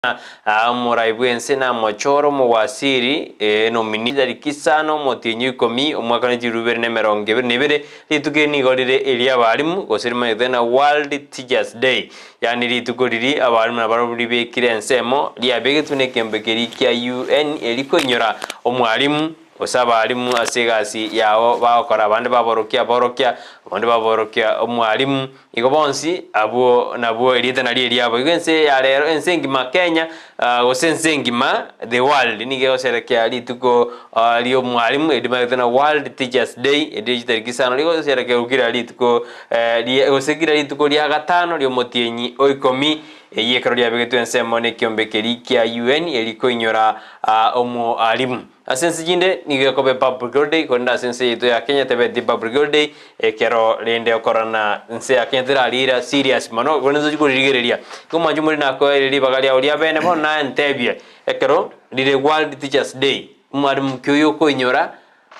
Omorai bw'ense namochore omowasiri, nominee, tariki isano omotienyi o ikomi, omwaka ne chilifu ibere na emerongo ebere na ebere. Rituko eri nigo rire eri'abalimu, gose rimanyete ng'a World Teachers Day, yaani rituko riria abalimu nabarabwo ribekire ensemo, riabegetwe nekeombe keria kia UN eri koinyora omwalimu. Gose abalimu ase egasi yabo bagokora, abande baborokia aborokia, abande baborokia omwalimu, igo bonsi abwo nabwo erieta nario eriabo. Igo ense ya rero, ense engima Kenya, gose ense engima the world nigo egosherekea rituko ri'omwalimu eri rimanyete ng'a World Teachers Day, eri chitariki isano rigosherekewa kera rituko rie gose kera rituko ria gatano ri'omotienyi o ikomi, eyio ekero riabegetwe ensemo na ekiombe keria kia UN eri koinyora omoalimu. Ase ense chinde nigo ekoba epublic holiday korende ase ense yaito ya Kenya tebeti public holiday ekero rende okorora ense ya Kenya terarira serious mono korende tochi koririgereria. Igo mwanche more nakoeire ribaga riao ria bene bono naye ntebie ekero rire World Teachers Day omwalimu ki oyo okoinyora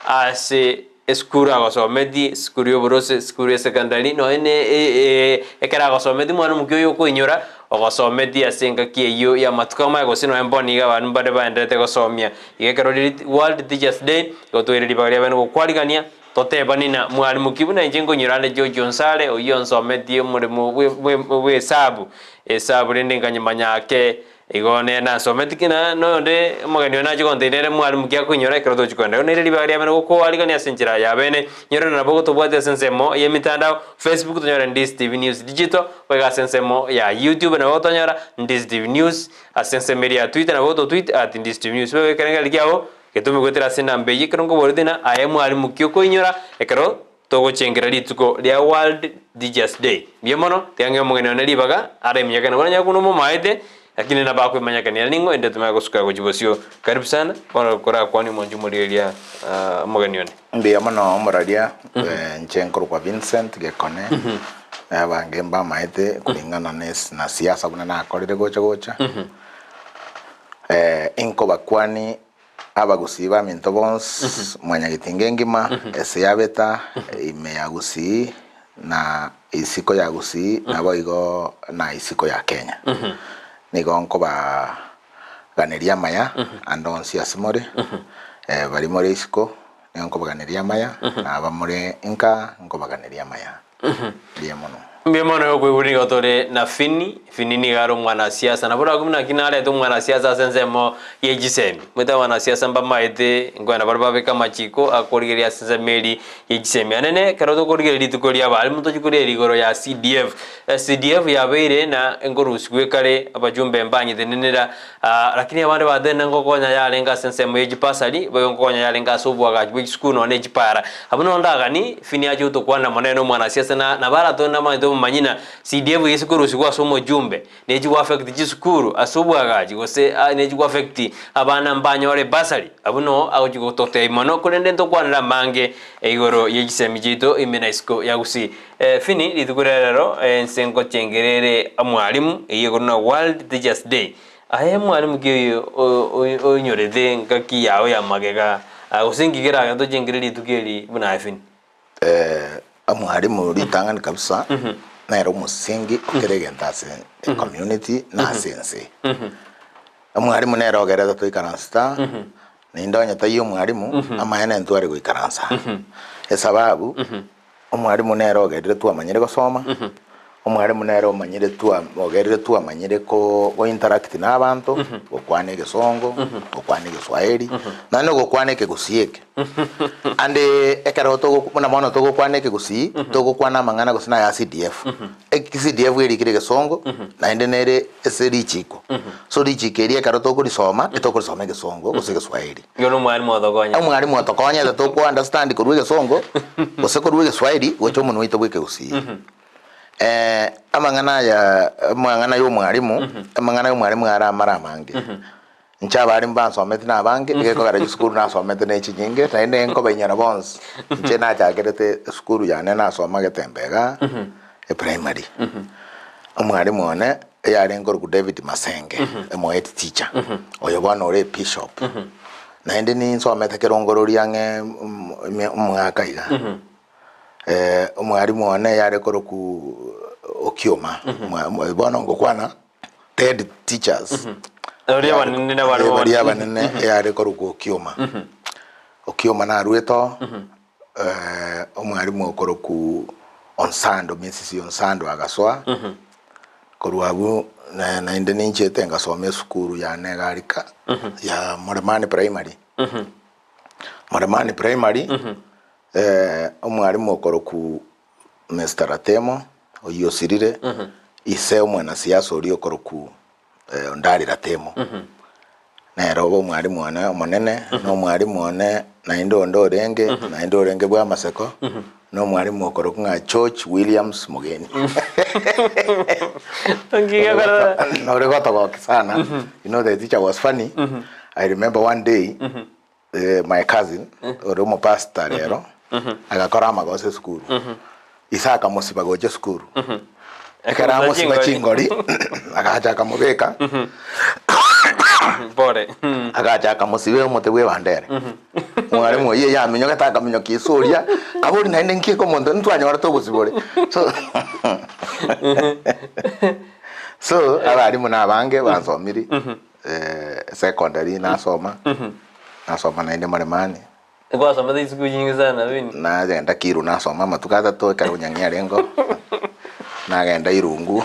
ase esukuru agosometie, esukuru ya oborose, esukuru ya secondary nonye ne ekero agosometie mwana omokia oyo okoinyora ogosometie ase engaki eyio ya amatuko amaya gose nonye bono iga abanto mbare baenderete gosomia. Iga ekero riri World Teachers Day, igo toire ribaga ria bene gokwarigania, totebani na mwalimu ki buna inche nkonyora ande George Onsare oyio onsometie omoremo bwe bwe bwa esabu, esabu rende nkanyemanya ake Igo nere nasometi ki na noyonde omogeni oye nache gontebia nere mwalimu ki akoinyora ekero tochi kogenda. Igo nere ribaga riabene gokoarigania ase enchera ya bene. Nyore nabo gotobwatia ase ensemo y'emitandao, Facebook tonyore Ndisi TV News Digital, goika ase ensemo ya YouTube nabo gotonyora Ndisi TV News, ase ensemo eria ya Twitter nabo gototweet at Ndisi TV News. Boigo ekerengererio kiago getome goetera ase enamba eyio ekero nkoboretie ng'a aye mwalimu ki okoinyora ekero Togochengera rituko ria World Teachers Day. Mbuya mono, tiga ng'e omogeni one ribaga areminyekane buna onye buna omomaete, lakini nabo akoimanyekania ere ning'o ende tomanye gosuka gochia bosio. Karibu sana, bono korakwanie omonche omorigereria omogeni one. Mbuya mono omoraria, inche nkorokwa Vincent Gekone, abange mbamaete kulingana na siasa buna nakorire gocha gocha, inkobakwani Abagusii baminto bonsi, mwanyagetinga engima, ese yabeta, ime ya Gusii, na isiko ya Gusii, naboigo na isiko ya Kenya. Nigo nkobaganeria amaya ande onsi ase more, baria more isiko nigo nkobaganeria amaya, na abamore nka nkobaganeria amaya. Mbuya mono. Mbuya mono okoigwa nigo tore na Fini. Fini nigo are omwanasiasa nabo orakumie naki narete omwanasiasa ase ensemo ye chisemi. Omanyete abanasiasa mbamaete nkoenda bare babeke amachiko akorigereria ase ensemo eria ye chisemi. Anene ekero tokorigereria rituko ria abalimu tochia korigereria igoro ya CDF. CDF yabeire na nkorusigwa ekare abachumbe mbanyetenenera Lakini abande batenena ngokonya yarenge ase ensemo ye chibasari, boigo ngokonya yarenge ase oboagachi bwe chisukuru nonya ne chipara. Abwo nonya ndagani, Fini ache gotokwana mono ere nomwanasiasa na nabo aratore namanyete obomanyi na CDF gese korusigwa ase omochumbe, nechi go affect chisukuru ase oboagachi gose nechi go affect abana mbanyore ebasari. Abwo noo agochi gototebia mono korende ntokwanere amange igoro ye chisemi chiaito ime na isiko ya Gusii. Fini, rituko ria rero ense ngochengera ere omwalimu, eyio ekorwa na World Teachers Day. Aye mwalimu ki oyo oinyorete ngaki yao ya magega, gose inki keragere tochengere rituko eri buna aye Fini? Omwalimu ritang'ani kabisa nere omosingi o kera egento ase ecommunity na ase ense. Omwalimu nere ogerete toikaranse naende onye taiyo omwalimu amaene ntware goikaransa. Esababu. Omwalimu nere ogerire twamanyire gosoma, omwalimu nere omanyire twa ogerire twamanyire ko go interact na abanto, gokwana egesongo, gokwana egeswahili, nonya na ogokwana ekegusii eke. And ekero togo buna bono togokwana ekegusii, togokwana amang'ana gose na aya CDF. Eki CDF erikire egesongo, naende nere ase richiko. So richiko eria ekero tokorisoma, etokorisoma egesongo gose egeswahili. Igo nomwalimu otokonyete. Omwalimu otokonyete toko understand korwa egesongo gose korwa egeswahili gocha omonwa oito bw'ekegusii. Amang'ana aya amang'ana ya omwalimu, amang'ana ya omwalimu are amare amange. Inche abalimu bansometi na abange, egekogera chisukuru nasomete ne chinyinge, naende nkobainyora bonsi. Inche nachakerete esukuru yane nasoma Getembe igaa, eprimary. Omwalimu one. Eyarenge korokwa David Masenge, omo head teacher, oyo bono ore ebishop. Naende ninsomete kerongorori ang'e omwaka iga. Omwalimu one yare korokwa Okioma, bono ngokwana. head teachers Baria abanene na abarimu baria abanene eyare korokwa Okioma. Okioma narwete oo, omwarimu okorokwa Onsando, Mrs Onsando agasoa, korwa abwo naende ninchiete ngasoma esukuru yane iga aria ka ya Muremani Primary. Muremani Primary, omwarimu okorokwa Mister Ratemo, oyio osirire, ise omwanasiasa oria okorokwa Ondari Ratemo, nere obe omwalimu one omonene, na omwalimu one naende onde orenge, naende orenge bwa amaseko, na omwalimu okorokwa ng'a George Williams Mogeni. Nore gotogokia sana, you know the teacher was funny, I remember one day, my cousin ore omopastor rero agakora amagoso esukuru ise akamosiba gocha esukuru ekero amosiba chingori agacha akamobeka Pore. agacha akamosiba omote bwa ebandere mwalimu oyio yaminyogete akaminyokia ise oria kabori naende nki omonto ntwanyorete obosibore so so abalimu na abange bansomiri Secondary nasoma, nasoma naende Mlimani. Gwasomete chisukuru chinyinge sana Winnie. Nagenda Kiru nasoma amatuko atato ekero onyang'i arenge oo, nagenda Irungu,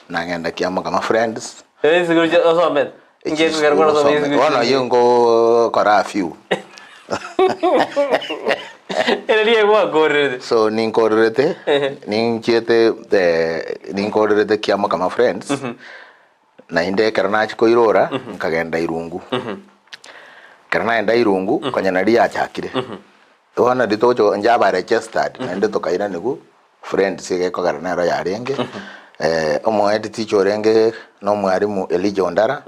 nagenda Kiamokama Friends. Ere chisukuru chia osomete? Inki ekogera kwarasomire chisukuru Bono chinyinge? oyio ngokora a few. Ere riaye gwakorerete. So ninkorerete, ninchiete ninkorerete Kiamokama Friends. Naende ekero nachia koirora, nkagenda irungu. Ekero nagenda irungu, konya naria yachakire. Bono riria togocha inche aba registered, naende tokairanerwa friends iga ekogera nero yarenge, omo head teacher orenge na omwalimu Elijah Ondara,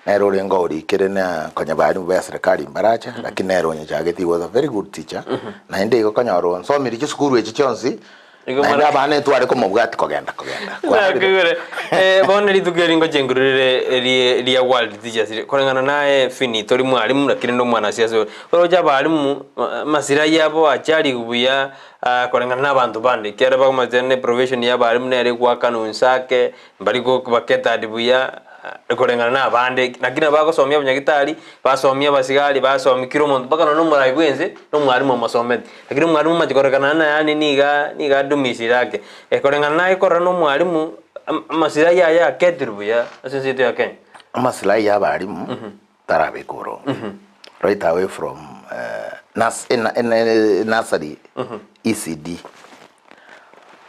nere orenge orikire na konya barimu ba eserekari mbaracha, lakini nere onyechagete he was a very good teacher, naende igo konyora onsomirie chisukuru echi chionsi, Igo Naende mara- abana ntware komobwati kogenda kogenda. Kwarorire? Nakoigure. Eh, bono rituko eri ngochia nkororere rie ria World Teachers Day. Koreng'ana naye Fini tori mwalimu lakini nde omwanasiasa ore. Oroche abalimu amasira yabo achariwu buya ah, koreng'ana na abanto bande ekiagera bakomanyete ne profession ya abalimu nere egwakanwa inse ake, mbari go bacatered buya koreng'ana na abande. Lakini nabo bagosomia abanyagitari, basomia abasigari, basomia kera omonto mpaka nonye na omorai bwa ense, na omwalimu omosometi. Lakini omwalimu omache kororekana ng'a yaani niga niga adumisire ake, koreng'ana naye korora na omwalimu amasilahi aye aketirwe buya ase ense yaito ya Kenya. Amasilahi ya abalimu tarabekwa boronge right away from nursery ECD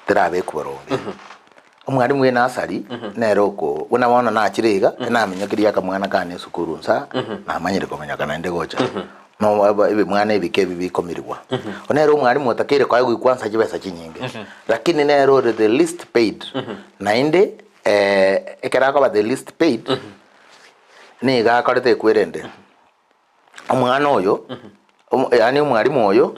terabekwa boronge. Omwalimu bwe nursery nere oko buna bono nachire iga naminyokirie akamwana kane esukuru nsa namanyire kominyoka naende gocha no aba ebimwana ebike ebi bikomirigwa. Bono nere omwalimu otakeire koegwa kwansa chibesa chinyinge lakini nere ore the least paid naende ekero akoba the least paid nigo akorete ekwerende. Omwana oyo, yaani omwalimu oyo,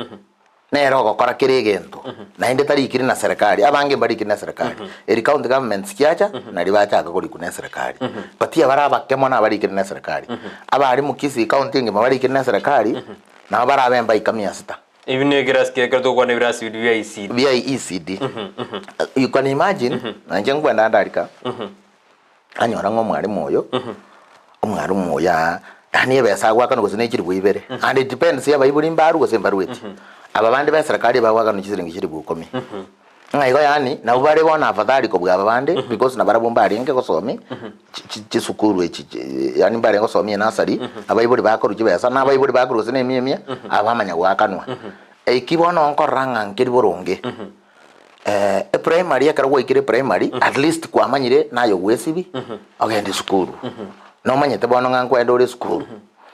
nere ogokora kera egento, naende tarikiri na serikali, abange mbarikiri na serikali. Eri county governments chiacha, naria bachaka korikwa na eserikali. But abare abake mono abarikire na eserikali. Abarimu Kisii county engima barikire na eserikali, nabo barabe mbaika mia sita. Ebi ne ekerasi kere ekero togokwana ebirasi biria bia ECD. Bia ECD. You can imagine, na inche nkwenda ndarika, Anyora ng'a omwalimu oyo, omwalimu oyo aa, yaani ebesa agoakanwa gose ne chilifu ibere, and it depends abaibori mbarwe gose mbarweti. Aba bande ba eserekari bagoakanwa chisiringi chilifu ikomi. Ng'a igo yaani nabo bare bono afadhali kobua aba bande because nabarabwo mbarenge gosomia chi chisukuru echi chi yaani mbarenge gosomia enursery, abaibori bakorwa chibesa, na abaibori bakorwa gose na emia emia, aba bamanya goakanwa. Eki bono nkorora ng'a nkeri boronge. Eprimary ekero gwaikire eprimary at least kwamanyire naye ogwesibi ogende esukuru. Nomanyete bono ng'a nkwenda ore esukuru.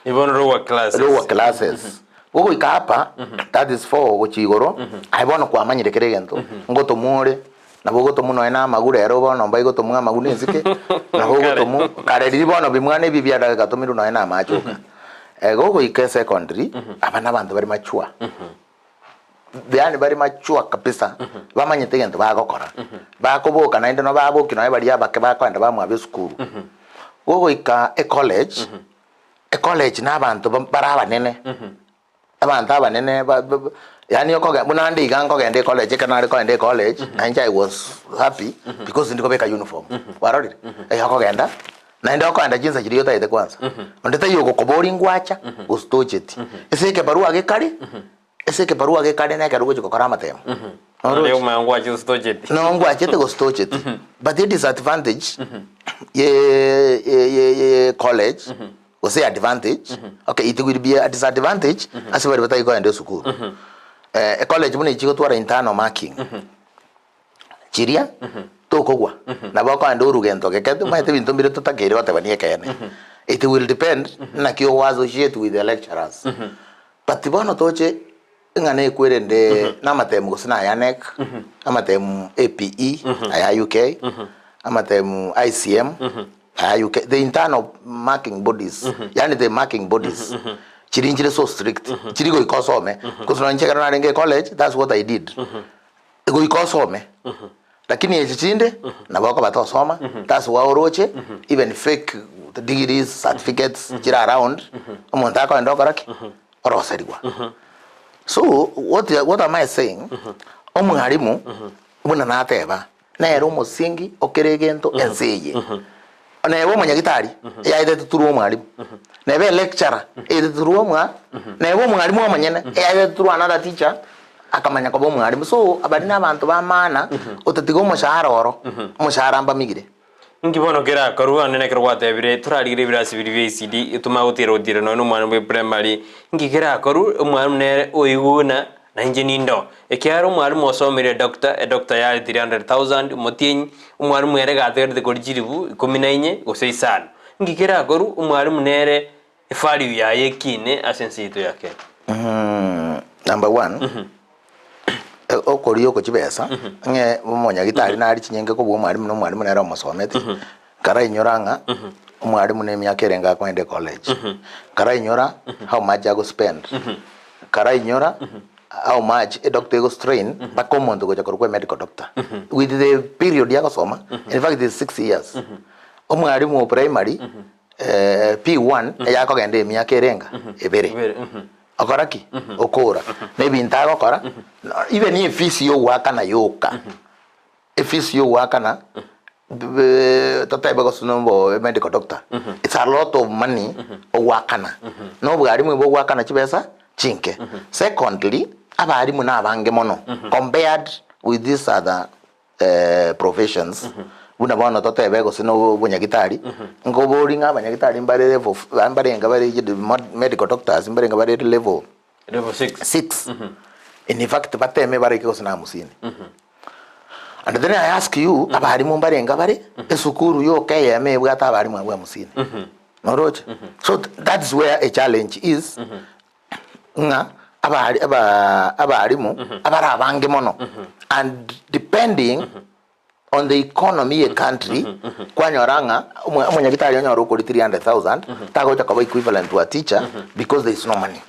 Bono lower classes. Lower classes. Gogoika hapa that is four gochia igoro aye bono kwamanyire kera egento ngotomwa ore nabo ogotomwa nonya na amagu rero bono mbaigotomwa amagu na esike nabo ogotomwa kare riria bono bimwana ebi biagatomirwe nonya na amache oka. Gogoika esecondary aba na abanto bare mature. Yaani bare mature kabisa, bamanyete egento bagokora. Bakoboka naende nabo babokia nonye baria abake bakoenda bamwabo esukuru. Gogoika ecollege, ecollege na abanto bare abanene, abanto abanene ba. Yaani okoge buna ande iga nkogenda ecollege ekero nare kogenda ecollege, na inche I was happy because ndikobeka uniform, kwarorire? Ekero okogenda, naende okoenda chinsa chiria otagete kwansa, onde taiyo ogokoboria ngwacha gose tocheti. Ase ekebarua gekare, ase ekebarua gekare na ekero ogochia gokora amatemo. Naende Oroche? omanye ngwache gose tocheti. No ngwachete gose tocheti. But edisadvantage ye ye ye ye college gose advantage, okay it will be a disadvantage ase baria batari kogenda esukuru. Ecollege buna echi gotwara internal marking, chiria tokogwa, nabo okogenda orwe gento geke, omanyete ebinto mbire totakeire gotebania ekeene. It will depend naki ogo associate with the lecturers. But bono toche ng'a nekwerende namatemu gose na aya KNEC, amatemu APE aya UK, amatemu ICM aya UK, the internal marking bodies, yaani the marking bodies chiri nchire so strict, chiri goika osome, because nonye inche ekero narenge ecollege that's what I did, goika osome, lakini echi chinde nabo okoba tosoma, that's why oroche even fake degrees, certificates chire around, omonto akogenda okora ki? Oroserigwa. So what what am I saying? Omwalimu buna nateba nere omosingi o kera egento ense eye. Neba omonyagitari eyaetete through omwalimu, neba electurer eyaetete through omwa neba omwalimu omonyene eyaetete through another teacher akamanya koba omwalimu. So baria na abanto ba maana otatiga omoshahara oro, omoshahara mbamigire. Inki bono kerakorwe onye nekero gwatebire torarigererie ebirasi biria bia ECD tomanye gotira gotira nonya na omwana bwe primary, inki kerakorwe omwalimu nere oigwe buna nainche nindo. Ekiagera omwalimu osomire edoctor, edoctor yare 300,000 omotienyi, omwalimu ere gatigarete koria chilifu ikomi na inye gose isano. Inki kerakorwe omwalimu nere evalue yaye ekine ase ense yaito ya Kenya. Number one, okoria oko chibesa, ng'e omonyagitari nare chinyinge kobua omwalimu na omwalimu nere omosometi, nkarainyora ng'a omwalimu na emiaka erenge akoenda ecollege, nkarainyora how much agospend, nkarainyora how much edoctor egostrain mpaka omonto gocha korokwa emedical doctor, with the period agosoma, in fact it's 6 years. Omwalimu o primary P1 eyakogenda emiaka erenga ebere. Ebere, mhm. Okora ki? Okora. Na ebinto agokora, even efees ya ogoakana yoka, efees ya ogoakana totebe gose nobo medical doctor, it's a lot of money ogoakana. Na obwarimu igo ogoakana chibesa chinke. Secondly, abarimu na abange mono compared with these other professions, buna bono totebe gose na obonyagitari, nkobori ng'a abanyagitari mbare level mbarenge bare medical doctors mbarenge bare level Level 6. 6 in fact bateme baraike gose na hamsini. And then I ask you, abarimu mbarenge bare esukuru yoka eyemo ebwate abarimu abwo hamsini. Noroche? So that's where a challenge is ng'a abari aba abarimu abare abange mono and depending on the economy ye country kwanyora ng'a omo- omonyagitari onyore okori 300,000 tagocha koba equivalent to a teacher because there is no money.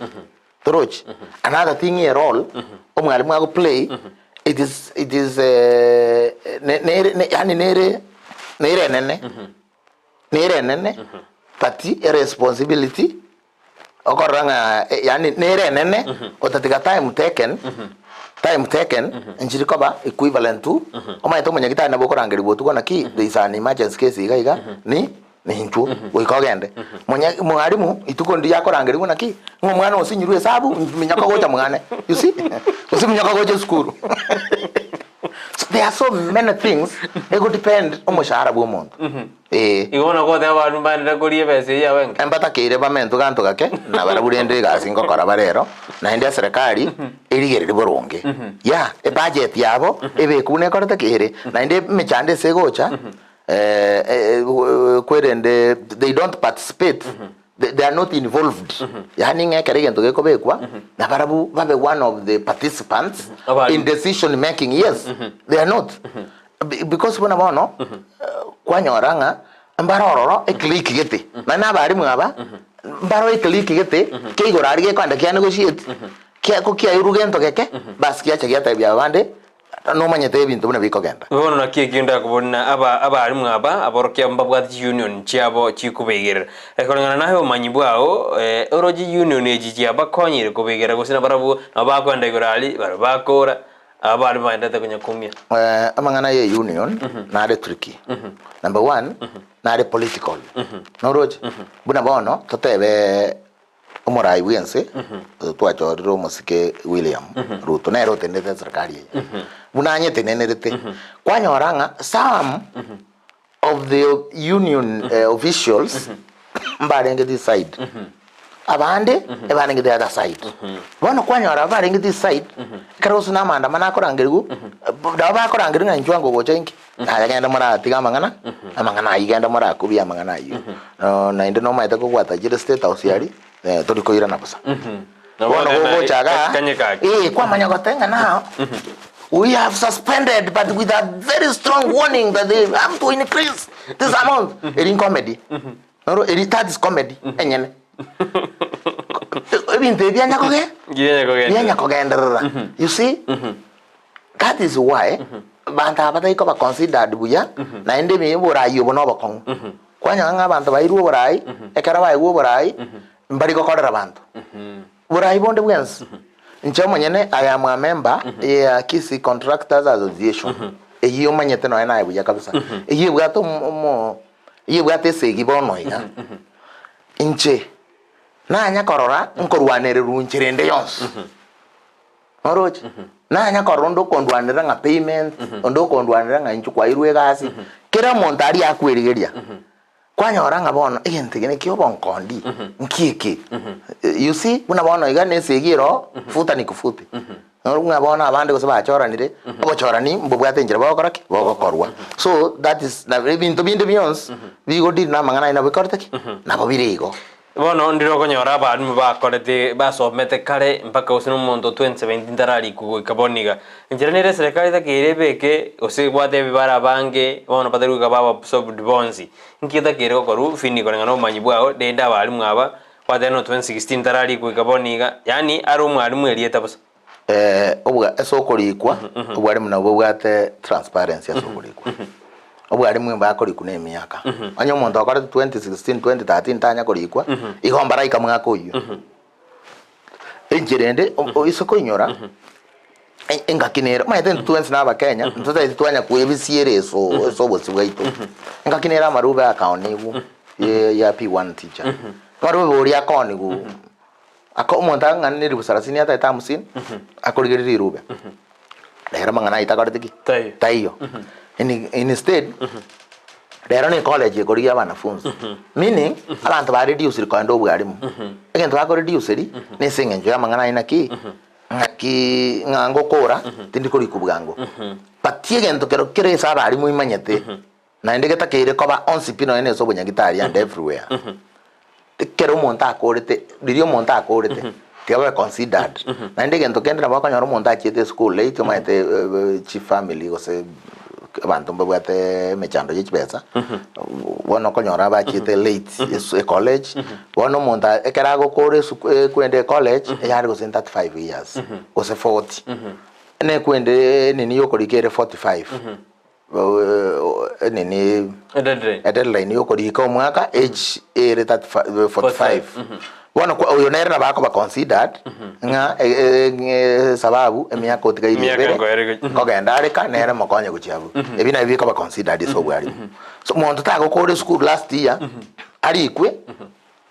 Torochi? Another thing a role omwalimu ago play it is it is ne- nere ne yaani nere nere enene nere enene but eresponsibility Okorora ng'a yaani nere enene otatiga time taken, time taken nchiri koba equivalent to omanyete omonyagitari nabo okorangeria botuko naki there is an emergency case iga iga ni nintwo goika ogende. Monya mwalimu rituko ndiria akorangerigwa naki ng'a omwana osinyirwe esabu minyoka gocha mwane you see gose minyoka gocha esukuru so there are so many things egodepend omoshahara bwa omonto. Ee. Igo bono goteba abanto mbaenderere koria ebesa eyio yabo enke. Mbatakeire bamentwe ganto gake, na barabwo rende egasi ngokora bare ero, naende eserekari erigererie boronge. Yeah, ebudget yabo ebekwe buna ekorete ki ere, naende emechando ase egocha kwerende they don't participate, they are not involved, yaani ng'a ekero egento gekobekwa, nabarabwo babe one of the participants in decision making, yes, they are not. Because buna bono, kwanyora ng'a mbare ororo eclique gete, nonye na abalimu aba, mbaro eclique gete, kia igoro aria gekoenda kia negotiate, kia ko kiairwe gento geke, bas giacha giatebia abande. Nomanyete ebinto buna bikogenda. Bono naki ekio ndakobori na aba abalimu aba aborokia mbabwate chiunion chiabo chikobaigerera. Koreng'ana naye obomanyi bwao, oroche chiunion echi chiabakonyire kobaigerera gose nabarabwo nabo bakoenda igoro aria barabwo bakora abalimu baendete konya komia. Amang'ana ye union nare tricky. Number one, nare political. Noroche? Buna bono totebe Omorai bw'ense twachorire omosike William Ruto nere otenenete eserikari eye buna anyetenenerete kwanyora ng'a some of the union officials mbarenge this side abande ebarenge the other side. Bono kwanyora abarenge this side ekero gose na amaandamano akorangerigwa nabo bakorangerigwa ng'a inchuo ango gocha inki. Naye genda moratiga amang'ana, amang'ana ayio genda morakobie amang'ana ayio. Naende nomaete kogwatachire state house aria, tori koirana bosa. Nabo Bono na- gogocha igaa, kanye gaki. eh, kwamanya goteba ng'a now, we have suspended but with a very strong warning that they have to increase this amount. Eri comedy. Noro eri that is comedy enyene. Ebinto ebi bianya koge? Bianya kogenderera. Bianya kogenderera. You see? That is why banto aba batari koba considered buya naende ime oborai obo nobokong'u. Kwanyora ng'a abanto bairwe oborai, ekero baegwa oborai, mbari gokorera banto. Borai bonde bwensi, inche omonyene I am a member ya Kisii Contractors Association, eyio omanyete nonya naye buya kabisa. Eyio ebwate omo omo eyio ebwate esegi bono iga. Inche nanya korora nkorwanererwa nchera ende yonsi. Oroche? Nanya korora onde okondwanera ng'a payment, onde okondwanera ng'a inche kwairwe egasi, kera omonto aria akwerigeria, kwanyora ng'a bono egento eke naki obonkondi, nki eke? You see, buna bono iga na esegi ere oo, futa nikufute. Noro ng'a bono abande gose bachoranire, obochorani mbobwate enchera bogokora ki? Bogokorwa. So that is na ebinto binde bionsi, bigo deal na amang'ana ayio nabo bikorete ki? Nabo bire igo. Bono ndire okonyora abalimu bakorete basomete kare mpaka gose nomonto 2017 ntararikwa goika bono iga. Enchera nere eserekari etakeire ebeke gose ebwate ebibare abange bono batari goika baba absorbed bonsi. Nki etakeire gokorwa fini koreng'ana nobomanyi bwao rende abalimu aba gwateba no 2016 ntararikwa goika bono iga yaani are omwalimu erieta bosa. Obwa ase okorikwa, obwarimu nabwo bobwate transparency ase okorikwa. Obwarimu bakorikwa na emiaka. Onye omonto okorete 2016, 2013 tanya korikwa, igo mbaraika mwaka oyio. Enchera ende, oise koinyora, engaki nere, omanyete intwe twensi na abakenya, ntotagete twanya koebisia ere eso ase obosio bwaito. Engaki nere amarube akaonigwa, ya P1 teacher. Amarube oria akaonigwa. Aka omonto ang'anire ribu sarasini ataete hamsini, akorigereria rirube. Rero amang'ana ayio takoreti ki? Taiyo. Taiyo. In, instead, rero ne college ekorigia abanafunzi. Meaning, abanto ba reduciri kogenda obwarimu. Egento bako reduceri, na ase eng'encho ya amang'ana ayio naki, ng'aki ng'a ngokora, tindi korikwa bwango. But egento kero kere ase abarimu imanyete, naende getakeire koba onsi pi nonye na ase obonyagitari and everywhere. Ekero omonto akorete, riria omonto akorete, tiga babe considered. Naende egento kende nabo okonyora omonto achiete esukuru late omanyete chifamily gose abanto mbabwate emechando ye chibesa, bono okonyora bachiete late esu ecollege, bono omonto ekero agokora esuku ekwenda ecollege, eyare gose 35 years, gose 40, nekwende enini ya okorika ere 45. Nini Edeadline. edeadline yokorika omwaka age ere 35 45 bono kwa- oyo nere nabo akoba considered ng'a e- e- e- sababu emiaka otigaire Emiaka ibere nkoere go- nkogenda areka nere mokonye gochia abwo ebi nabio bikoba considered ase obwarimu so monto tagokora esukuru last year arikwe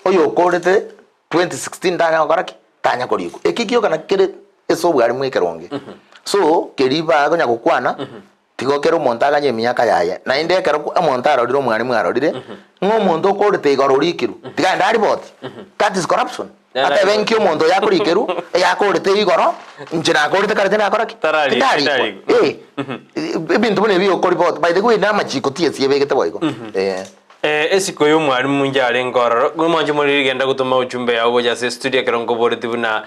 oyokorete 2016 tanya gokora ki? Tanya korikwa. Eki gioka naki kere ase obwarimu ekeronge. So keria bakonya gokwana tigo kera omonto aganye emiaka yaye. Naende ekero omonto arorire omwarimu arorire, ng'a omonto okorete igoro orikirwe, tiga aende aripoti. That is corruption. Nere Atebe aripoti. nki omonto oyo akorikerwa, eyakorete igoro, inche nakorete kare tindakora ki? Tarari- Tindarikwa. tindarikwa. Eh, ebinto buna ebi okoripoti, by the way na amachiko TSC ebegete boigo. Eh. Esiko y'omwalimu inche arenge ororo. Mwanche more rigenda gotoma ochumbe yao gocha ase estudio ekero nkoboretie buna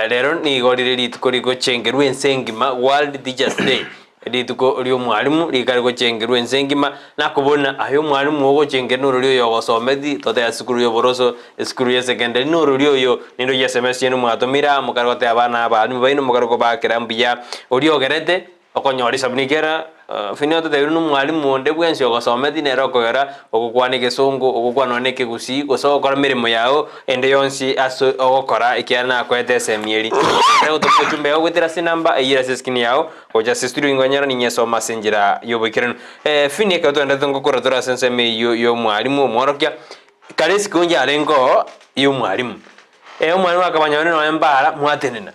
rero nigo rire rituko rigochengerwa ense engima, World Teachers Day, rituko ri'omwalimu rikare gochengerwa ense engima, nakobuna aye omwalimu ogochengera norori oyo ogosometi, toteba esukuru y'oboroso, esukuru y'esekendari, norori oyo ninde oyio sms yenu mwatomire aa mokare goteba abana abalimu baino mokare kobakera mbuya oria ogerete. Okonyora esabuni kera Finney ototebirie buna omwalimu onde bwensi ogosometi nere okogera ogokwana egesongo, ogokwana nonya na ekegusii, gose ogokora emeremo yao ende yonsi ase ogokora ekiagera nakoete esemi eria. Ekero gotoma ojumbe yao goetera ase enamba eyio ere ase eskrini yao gocha ase estudio ingonyora ninyesome ase enchera y'oboikeranu. Finney ekero twaenderete ngokora tore ase ensemo eyio y'omwalimu omworokia, kare esiko yarenge oo y'omwalimu. Omwalimu akamanya onye nonya mbara mwatenena.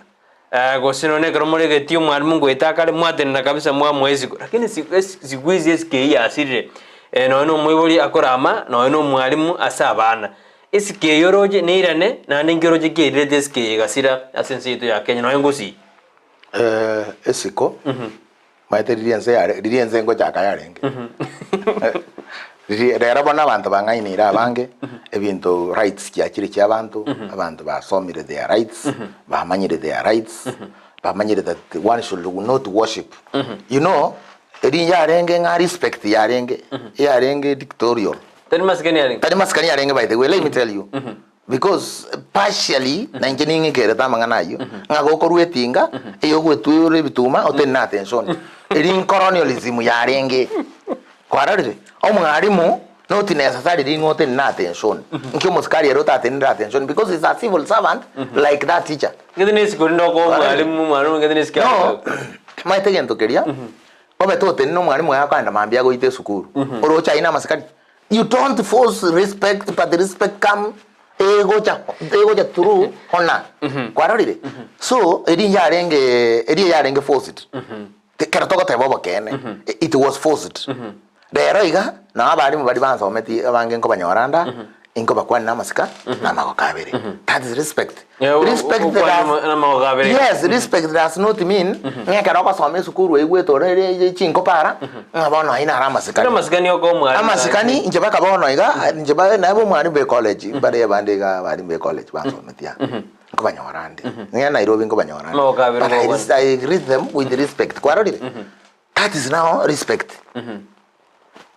Gose nonya ekero more egetii omwalimu ngoeta akare mwatenena kabisa mwamoa esiko, lakini siku esi siku hizi esiko eyio yasirire, nonya na omoibori akorama, nonya na omwalimu ase abana. Esiko eyio oroche neirane, naende nki oroche kiairerete esiko eye egasira ase ense yaito ya Kenya nonya ngosii. Esiko, Omanyete riria ense yare riria ense ngochaka yarenge riria rero bono abanto bang'aineire abange ebinto rights chiachire chia abanto, abanto basomire their rights, bamanyire their rights, bamanyire that one should not worship. You know, eri yarenge ng'a respect yarenge, yarenge dictorial. Tari masikani arenge. Tari masikani arenge by the way, let me tell you. Because partially na inche ning'ikerete amang'ana ayio, ng'a gokorwa etinga eyogwetwera ebituma otenene attention. Eri ncolonialism yarenge. Kwarorire? Omwalimu not necessarily ng'a otenene attention. Nki omosikari ere otatenenere attention because is a civil servant like that teacher. Ng'ete na esiko rinde okoa omwalimu, omwalimu ng'ete na esiko No, omanyete egento keria, obete otenene omwalimu oye akoenda mambia agoite esukuru, oroche aye na amasikani. You don't force respect but respect come egocha egocha through honor. Kwarorire? So eri yarenge eri yarenge forced. Ekero togoteba obokeene it was forced. Rero iga nabo abalimu baria bansometi abange nkobanyora nda inkobakwania na amasika na amagoko abere. That is respect. Respect does Namagoko abere. Yes, respect does not mean ng'a ekero ogosoma esukuru oigwete ore ere chinkopa ara ng'a bono ayio naro amasikani. Tari amasikani okoa omwalimu. Amasikani inche baka bono iga inche ba naye omwalimu bwe college mbare abande iga abalimu be college bansometie aa nkobanyora nde ng'a Nairobi nkobanyora nde Amagoko abere but I gokwana. res I greet them with respect kwarorire? That is now respect.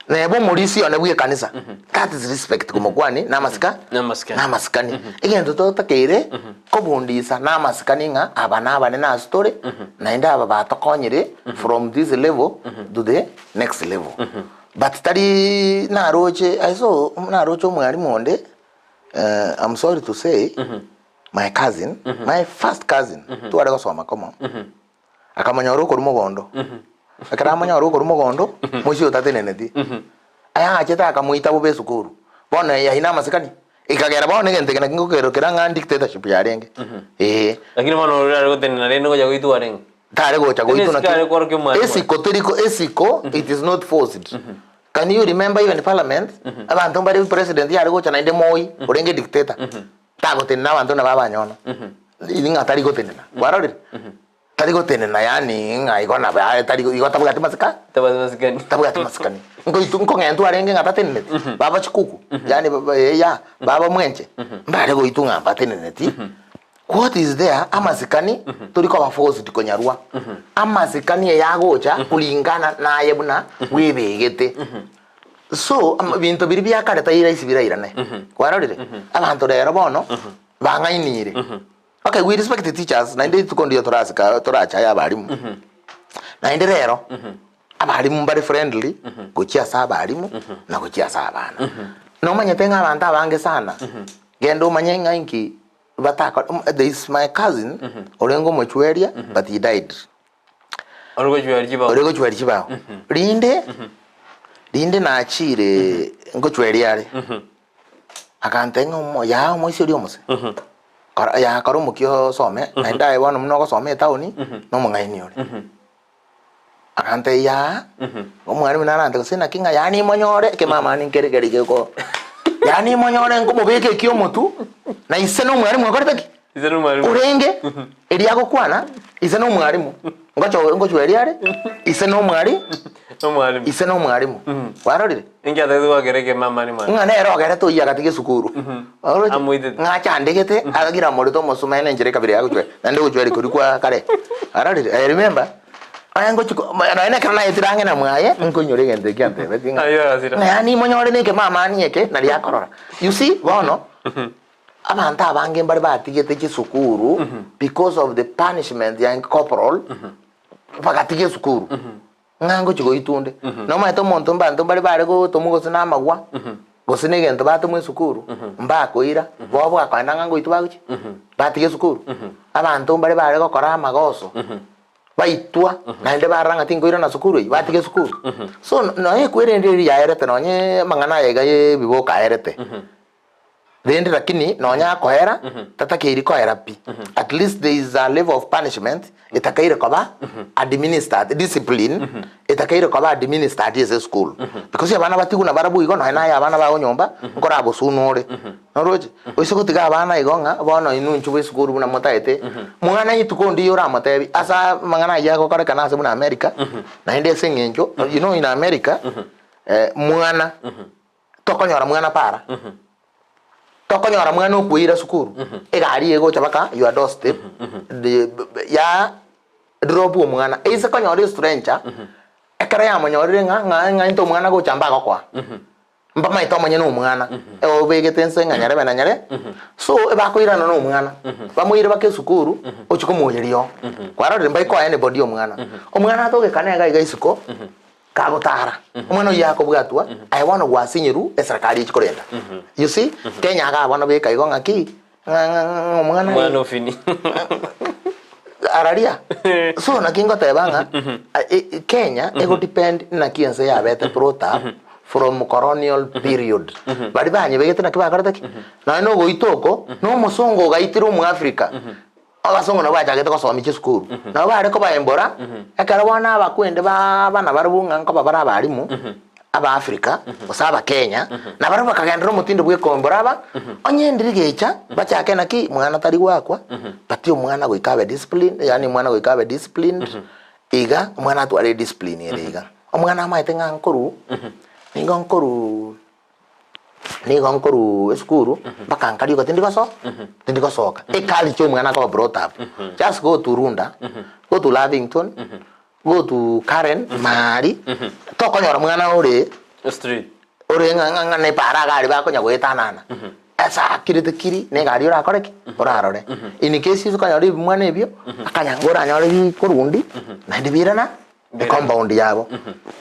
Neba omorisia one bw'ekanisa, that is respect komokwani namasika Namasikani. namasikani. Egento totakeire kobundisa namasikani ng'a aba nabanene ase tore, naende aba batokonyire from this level to the next level. But tari naroche I saw naroche omwalimu onde I'm sorry to say my cousin, my first cousin, tware gosoma komo. Akamonyora okorwa mogondo. Ekero amonyora okorwa mogondo, moisia otateneneti, ayachete akamoita bobe esukuru. Bono ayio namasikani. Ekagera bono egento eke naki ngokerokera ng'a dictatorship yarenge. Eeh. Lakini bono oria are gotenena rende ngocha goitwa arenge. Tare gocha Lakini goitwa esiko are naki kworokia omwalimu aye. esiko teri ko esiko it is not forced. Can you remember even parliament, abanto mbare president yare gocha naende moi, orenge dictator. Tagotenena abanto nabo abanyona, ng'a tari gotenena. Kwarorire? Tari gotenena yaani ng'a igo nabo aye tari igo tabwati masika Tabwati masikani. tabwati masikani. Nkoitu nkong'entwa arenge ng'a tateneneti, baba chikuku, yaani ba- eya, baba mwenche, mbare goitwa ng'a mbateneneti. What is there, amasikani tori koba forced konyarwa. Amasikani eyagocha kulingana naye buna bwebegete. So, ebinto biria bia kare tai rahisi birairane. Kwarorire? Abanto rero bono, bang'ainire. Okay, we respect the teachers, naende rituko ndiyo torasika torachaye abalimu. Naende rero, abalimu mbare friendly, gochia ase abalimu, na gochia ase abana. Nomanyete ng'a abanto abange sana, genda omanye ng'a inki batakora, there is my cousin, orenge omochweria, but he died. Ore gochweria chibao. Ore gochweria chibao. Rinde, rinde nachire ngochweria are, akantebia ng'a omo yaa omoisia oria omose, kora yaa kora omokia osome, naende aye bono buna ogosoma etaoni, na omong'aini ore. Akantebia yaa, omwalimu narante gose naki ng'a yaani imonyore, ekemamani nkere keri geko yaani imonyore nkomobeka ekiomotwe, na ise na omwalimu okorete ki? Ise nomwalimu. Orenge, erio agokwana, ise nomwalimu, ngocho ngochweria are, ise nomwali, Nomwalimu. ise nomwalimu. Kwarorire? Ninki atagete goakera ekemamani mani? Ng'a nere ogerete oyio agatiga esukuru. Oroche? Amoitete. Ng'a achandegete, agakira amorete omosumeno enchera ekabira ya gochweria, naende ogochweria koria kwa kare. Arorire? I remember, aye ngochi ko nonya na ekero naetire ang'e na mwaye, nkoinyora egento ekio antebetie ng'a, Ayio agasira. ng'a yaani monyore na ekemamani eke, nario akorora. You see, bono, Abanto abange mbare batigete chisukuru because of the punishment ya corporal. Bagatiga esukuru, ng'a ngochia goitwa onde. Nomanyete omonto mbanto mbare bare gotomwa gose na amagwa, gose na egento batomwa esukuru, mbakoira, bobe bwakoenda ng'a ngoitwa bagochia, batiga esukuru. Abanto mbare bare gokora amagoso, baitwa, naende barora ng'a tinkoirana sukuru eywo, batiga esukuru. So nonye ekwerende eria yaerete nonye amang'ana aya iga ya ebiboka aerete. Rende lakini nonya akoera, tatakeiri koera pi. At least there is a level of punishment etakaire koba administered, discipline etakaire koba administered ase esukuru. Because abana batigwe nabarabwo igo nonya naye abana bago nyomba, nkorabosuna ore. Noroche? Oise gotiga abana igo ng'a bono inwe inchuo bwa esukuru buna motaete, mwana rituko ndiyo oramotebi ase amang'ana ayio agokorekana ase buna America, naende ase eng'encho, you know in America, mwana. Tokonyora mwana para, tokonyora mwana okweira sukuru, egari egocha baka your doorstep, ya drop omwana. Eise konyora estranger, ekero yamonyorire ng'a ng'a ng'a into omwana gocha mbagokoa, mbamaete omonyene omwana, obegete nse ng'a nyarebe na nyare, so ebakoirana na omwana, bamoire baka esukuru, ochia komoyeria oo. Kwarorire mbaikoa anybody omwana. Omwana atogekana iga iga isiko. Kagotara, omwana oyio akobwatwa, aye bono gwasinyirwe eserekari echi korenda. You see, Kenya igaa bono beka igo ng'aki, ng'a ng'a ng'a omwana Omwana ofini. araria. So naki ngoteba ng'a Kenya ego depend naki ense yabete brought up from colonial period. Baria banyebegete naki bakorete ki? Nonya na ogoita oko, na omosongo ogaitire omoafrica. Abasongo nabo bachagete gosomia chisukuru, nabo bare kobaembora, ekero bono abakwende ba abana barabwo ng'a nkoba bare abalimu, Abaafrika, gose Abakenya, nabarabwo bakagenderera omotindo bw'ekoembora aba, onye ndiri gecha, bachake naki, mwana tari goakwa, but omwana goika abe disciplined, yaani omwana goika abe disciplined, iga, omwana atware ediscipline ere iga. Omwana amaete ng'a nkorwa, nigo nkorwa. Nigo nkorwa esukuru mpaka nkarioka tindi goso tindi gosoka. Eculture omwana akoba brought up. Just go to Runda, go to Lavington, go to Karen, maari, tokonyora mwana ore Street. ore ng'a ng'a ng'a na epara iga aria bakonya goetanana. Ase akirete kiri, na egari orakore ki? Orarore. In case okonyora ebimwana ebio, akanyanga oranyore bikorundi, naende birana. Ecompound yabo.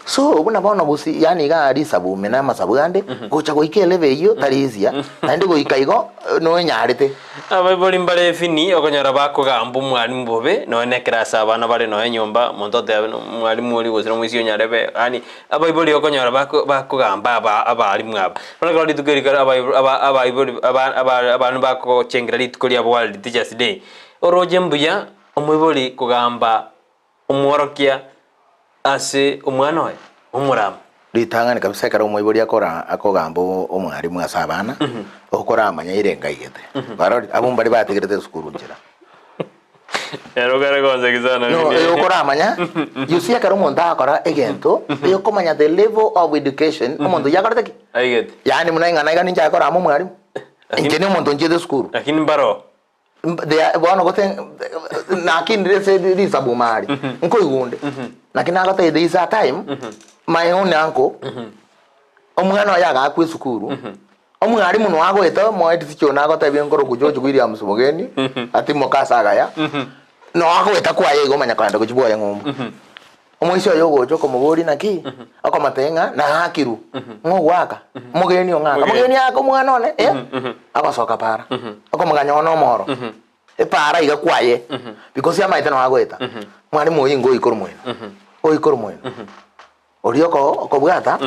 So buna bono gose yaani iga risabu ime na amasabu ande, gocha goika elevel eyio tari easier, naende goika igo noenyarete. Abaibori mbare efini okonyora bakogamba omwalimu bobe nonya na ekerasi abana bare nonya enyomba omonto oteba buna omwalimu oria gose omoisia onyarebe yaani abaibori okonyora bako bakogamba aba abalimu aba. Bono ekero rituko eri kare abai aba abaibori aba aba abana bagochengera rituko ria world teachers day, oroche mbuya omoibori kogamba Omworokia ase omwana oye omorama. Ritang'ani kabisa ekero omoibori akora akogamba omwarimu ase abana, okoramanya ire engaigete. Barori abwo mbari batigerete esukuru nchera. Ero kare gonseki sana No, Vinny. okoramanya, you see ekero omonto agokora egento, okomanya the level of education omonto oyio akorete ki? Aigete. Yaani buna ing'ana iga ninche akorama omwarimu, inche na omonto nchiete esukuru. Lakini mbaro. Bono gose nakinire ase risabu mari, nkoigwa onde. Naki nagotebia there is a time, my own uncle, omwana oye agakwa esukuru, omwalimu noe agoeta omoe teacher one agotebia nkorokwa George Williams Mogeni, atimoke ase agaya, noe agoeta kwaye igo omanya kogenda gochia bwoye ng'umbu. Omoisia oye ogocha okomoboria naki, okomotebia ng'a naakirwe, ng'a ogoaka, omogeni ong'aka, omogeni aka omwana one eh, agosoka para, okomoganya one omoro, epara iga kwaye, because amaete noo agoeta, mwalimu oyio ingo oikore omoino, oikore omoino, oria oko okobwata,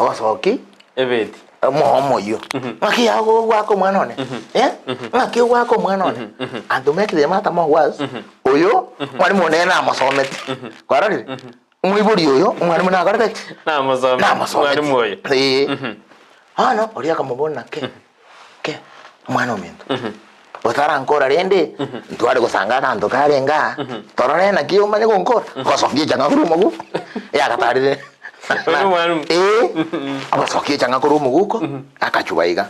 ogosokia. Ebeti. Omohomo oyio, ng'aki yago ogoaka omwana one? Eh? Ng'aki ogoaka omwana one? And to make the matter more worse, oyo mwalimu one namosometi. Kwarorire? Omoibori oyo omwalimu nakorete ki? Namosometi. Namosometi. Mwalimu oyo. Ee. Bono oria akamobora nake, ke, omwana ominto, otarankora rende, ntware gosanga aganto karenge aa, torore naki omanye gonkora, gosokia echang'a korwa omoguko, yagatarire. Oyo nomwalimu. Ee, agosokia echang'a korwa omoguko, akachuba iga.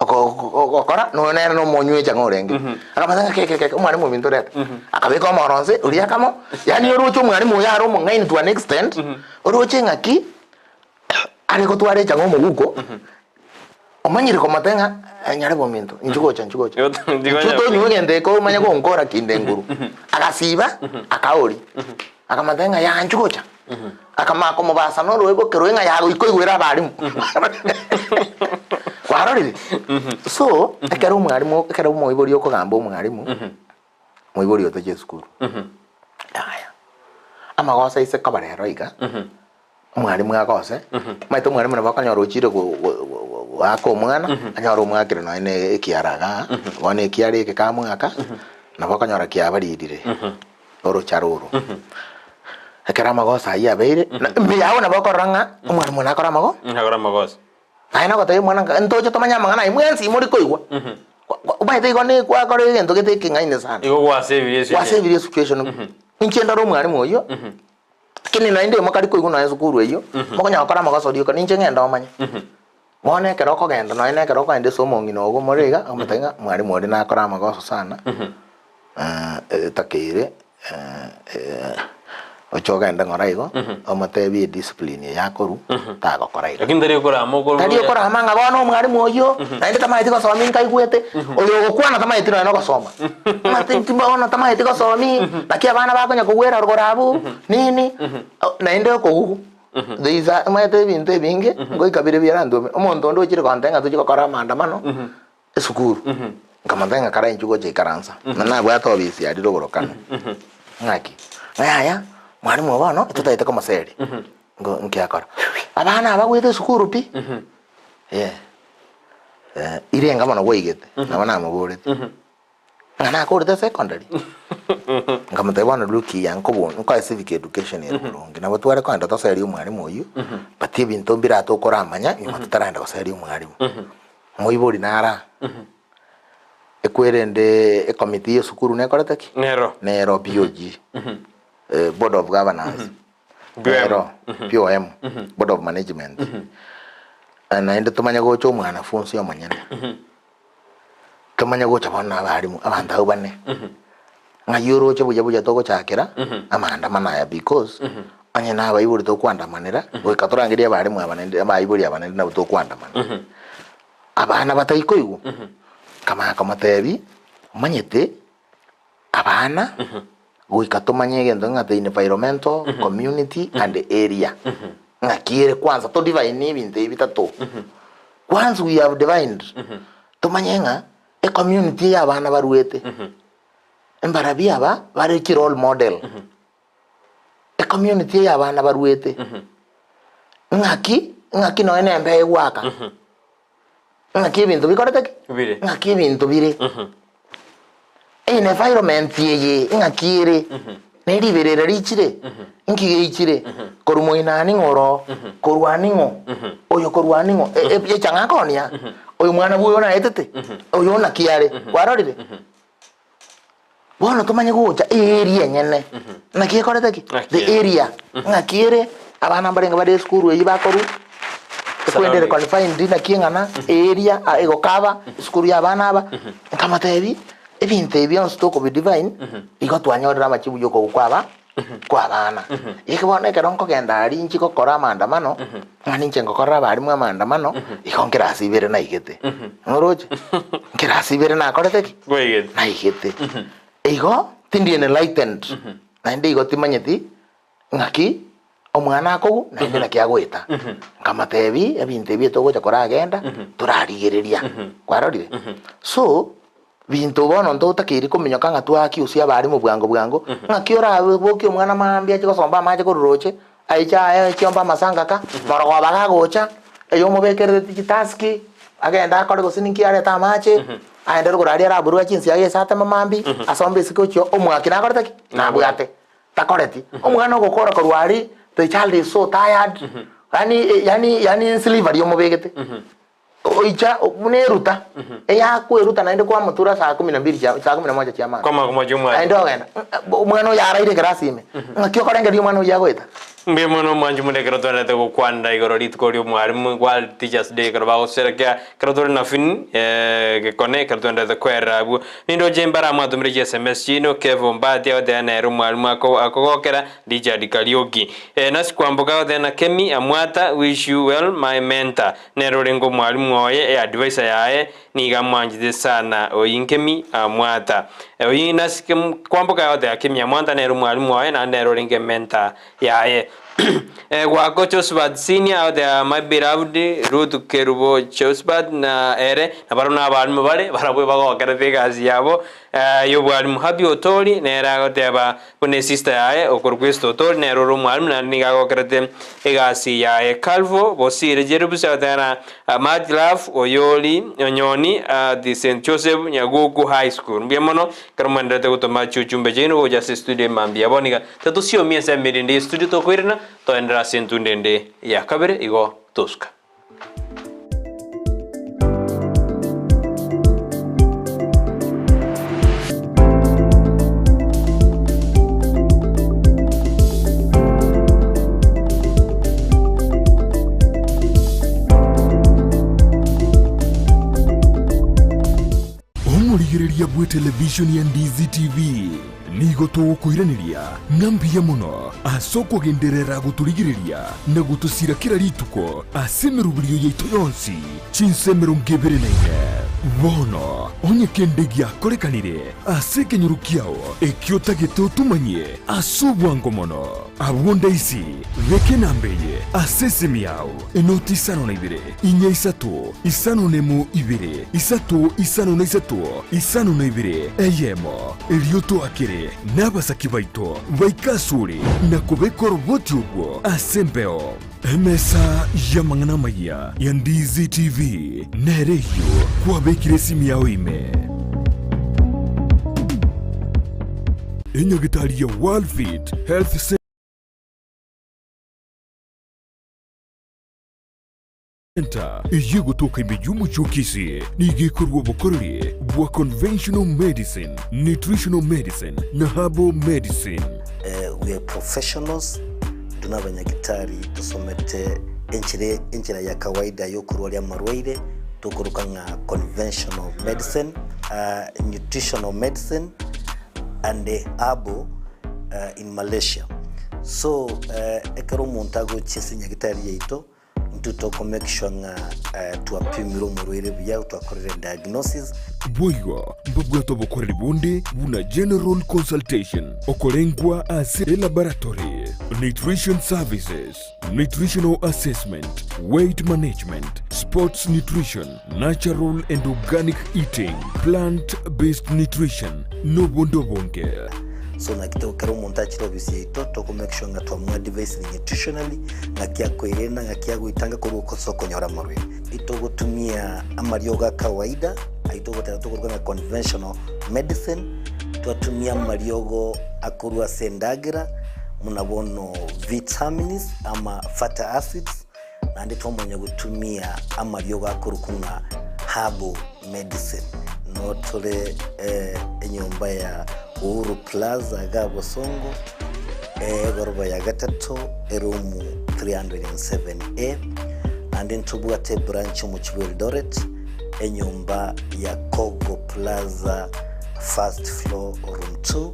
Oko- gokora noyo nere nomonywa echang'a orenge. Akamanya ng'a ke ke ke omwalimu ominto reta. Akabeka omoro nse, oria akamo, yaani oroche omwalimu oyo are omong'aini to an extent, oroche ng'aki, are gotwara echang'a omoguko. Omanyire komotebia ng'a eh, nyarebe ominto, inchuo gocha, inchuo gocha. Inchuo Inchuo tonywe egento eke omanye gonkora kinde nguru. Agasiba, akaoria. Akamotebia ng'a yaa inchuo gocha. Akamanya komobasa noroe bokeroe ng'a yaa goika oigwere abarimu. Kwarorire? So, ekero omwarimu ekero omoibori okogamba omwarimu, moibori otoche esukuru. Yaya, amagoso aise koba rero iga, Omwalimu agose, omanyete omwalimu nabo akonyora ochire go- go- go- goaka omwana, anyore omwakire nonya na ekiara igaa, bono ekiara eke kamwaka, nabo okonyora kiabaririre orocharo oro. Ekero amagoso ayio abeire, na mbuya abwo nabo okorora ng'a omwalimu nakore amago Nakore amagoso. Naye nagotebia omwana ng'a ntoche tomanye amang'ana aye mwensi mori koigwa. Kwa- kwa- Omanyete igo ne gwakora egento gete ekeng'aini sana. Igo gwasebirie esio. Gwasebirie esituation. Inche ndore omwalimu oyio, Lakini naende mokari koigwa nonya esukuru eyio, mokonyara gokora amagoso rioka, ninche ng'ende omanye. Bono ekero okogenda nonya na ekero okogenda ase omong'ina ogo more iga, omotebi ng'a mwalimu oria nakore amagoso sana, etakeire oche ogende ng'ora igo, omotebie ediscipline eye akorwa, tagokora iga. Lakini tari okorama okoro Tari okorama ng'a bono omwalimu oyio, naende tamaeti gosoma inkaigwete, oyo ogokwana tamaeti nonya na ogosoma. Ng'a ti- ti bono tamaeti gosomi, naki abana bakonya kogwera rogoro abwo, nini, naende okogugu. There is a omanyete ebinto ebinge, ngoika bire biarantome, omonto onde ochire gontebia ng'a tochie gokora amaandamano, esukuru, nkamotebia ng'a kare inchuo gocha ikaransa, na nabwate obisi aria rogoro kano. Ng'aki? Ng'a yaya, mwalimu oyo bono, totagete komoseria. Ngo nki akora? Abana aba goeta esukuru pi, eh, irenga mono gwaigete, nabo namoborete, ng'a nakorete secondary? Nkamotebia bono look here nkobo nkoe civic education ere boronge, nabo tware kogenda toserie omwalimu oyio, but ebinto mbire aa tokoramanya nyuma totaragenda goseria omwalimu. Moibori naro aa, ekwerende ecommittee ya esukuru nekorete ki? Nero. Nero BOG, board of governors. Nero, BOM, Board of Management. Eh, naende tomanye gocha omwanafunsi omonyene. Tomanye gocha bono na abalimu, abanto abwo bane. Ng'ai oroche buya buya togochakera amaandamano aya because onye na abaibori tokoandamanera, goika torangerie abalimu aba naende abaibori aba naende nabo tokoandamana. Abana bataikoigwa, nkamanya komotebia, omanyete. Abana, goika tomanye egento ng'a the environmental, community and area. Ng'aki ere kwanza to divine ebinto ebi bitato. Once we have divined, tomanye ng'a ecommunity eye abana baruete, mbarabia aba bare chi role model. Ecommunity eye abana baruete, ng'aki ng'aki nonya na embeo egwaka. Ng'aki ebinto bikorete ki? Bire. Ng'aki ebinto bire. Environment eye ng'aki ere, ne riberera richire, nki geichire, korwa moino ning'o oro, korwa ning'o, oyo korwa ning'o, e- e- echang'a akonia, oyo mwana bwa oyo naetete, oyo naki are, kwarorire? Bono tomanye gocha earea enyene, naki ekorete ki? Ng'aki The ere. area, ng'aki ere, abana mbarenge bare esukuru eyio bakorwa, ekwende ere Surroundings. confined naki eng'ana, area ah egokaba, esukuru ya abana aba, nkamotebi, ebinto ebi bionsi tokobi define, igo twanyorire amachibu ya okogwa kwa aba, kwa abana. Eke bono ekero nkogenda aria inche gokora amaandamano, ng'a ninche ngokorera abalimu amaandamano, igo nkerasi ibere naigete, noroche? Nkerasi ibere nakorete ki? Kwaigete. Naigete. Igo tindi enlightened, naende igo timanyeti ng'aki omwana akogwa naende naki agoeta. Nkamotebia ebinto ebi togocha koragenda, torarigereria, kwarorire? So, Binto bono ntotakeiri kominyoka ng'a twaakiusia abarimu bwango bwango, ng'aki orabokie omwana mambia ache gosomba amache korwa roche, aiche aye chiombe amasangaka, morogoba gagocha, eye omobekerereti chitaski, agende akore gose ninki arete amache, aende rogoro aria araburwe chinsiaga ase ateme mambia, asombe isiko ochio omwaki nakorete ki? Nabwate. Takoreti. Omwana ogokora korwa aria, the child is so tired, yaani yaani yaani slavery omobegete. Oicha buna eruta, eyakweruta naende kwamotura saa kumi na mbili chia saa kumi na moja chia mambia. Kwamanya komochia omwana. Naende ogenda, omwana oyo araire ekerasi ime, ng'aki okorengereria omwana oyio agoeta? Mbuya mono omwanchi munde ekero twenderete gokwanera igoro rituko ria omwarimu World Teachers Day ekero bagosherekea ekero tore na Finn gekone ekero twenderete koerera abwo. Nindoche mbare mwatomire chi sms chiino Kevo Ombati agoteba nere omwarimu ako akogokera Richard Kariuki. Nasi Kwamboka agoteba na Kemi Amwata wish you well my mentor nere orenge omwarimu oye e adviser yaye Nigo amwanchete sana oyio Kemi Amwata. Oyio nase kwamboka agoteba Kemi Amwata nere omwalimu oye naende nere orenge mentor yaye. Gwako Josephat Senior agoteba my beloved Ruth Kerubo Josephat na ere nabarabwo na abalimu bare barabwo bagokerete egasi yabo y'obwalimu. Happy Otori nere agoteba Buna esista yaye okorokwa Esther Otori nere ore omwalimu naende nigo agokerete egasi yaye. Calvo Bosire Jerubs agoteba na Much love Oyori Onyoni at St Joseph Nyaguku High School. Mbuya mono ekero mwenderete gotoma chiuchumbe chiaino gocha ase estudio emambia ya bono iga tatosiomi ase emerende ye studio tokoirana toenderere ase entunda ende ya kabere igo tosuka. Omorigereria bw'etelevishoni ya Ndizi TV nigo togokoiraneria ng'a mbuya mono ase okogenderera gotorigereria na gotosira kera rituko ase emeroberio yaito yonsi chinsa 24. Bono onye kende giakorekanire ase ekenyoro kiao ekio otagete otomanyie ase obwango mono, abwo ndaisi beka enamba eye ase esimi yao, enoti isano na ibere, Inya isato, isano nemo ibere, isato isano na isato, isano na ibere, eyemo. Erio toakere nabasaki baito baike asore na kobeka oroboti orwo ase embeo. Emesa y'amang'ana amayia ya Ndizi TV nere eyio kwabekire esimi yao ime. Enyagitari ya Worldfit Health Centre eyio egotoka ime y'omochie o Kisii nigo ekorua obokoreri bwa conventional medicine, nutritional medicine na herbal medicine. We are professionals, intwe nabanyagitari tosomete enchera enchera ya kawaida yokorwaria amarwaire tokoroka ng'a conventional medicine, nutritional medicine and herbal in Malaysia. So ekero omonto agochia ase nyagitari yaito Intwe toko make sure ng'a twapimire omorwaire buya, twakorire diagnosis. Boigo mbabwate obokoreri bonde buna general consultation, okorengwa ase elaboratory, nutrition services, nutritional assessment, weight management, sports nutrition, natural and organic eating, plant based nutrition, nobonde obonge. So naki to ekero omonto achire ofisi yaito toko make sure ng'a twamoadvisire nutritionally, ng'aki akoerenda, ng'aki agoetanga korwa ase okonyora amarwaire. Itogotumia amariogo a kawaida, ayio togoteba tokoruga ng'a conventional medicine, twatumia amariogo akorwa ase endagera, buna bono vitamins ama fatty acids, Naende twamanya gotumia amariogo akorokwa ng'a herbal medicine. Noo tore enyomba ya Uhuru Plaza iga Bosongo, egoroba ya gatato, eroom 307A. Naende ntobwate ebranch omochie bwa Eldoret, enyomba ya Kogo Plaza first floor room 2.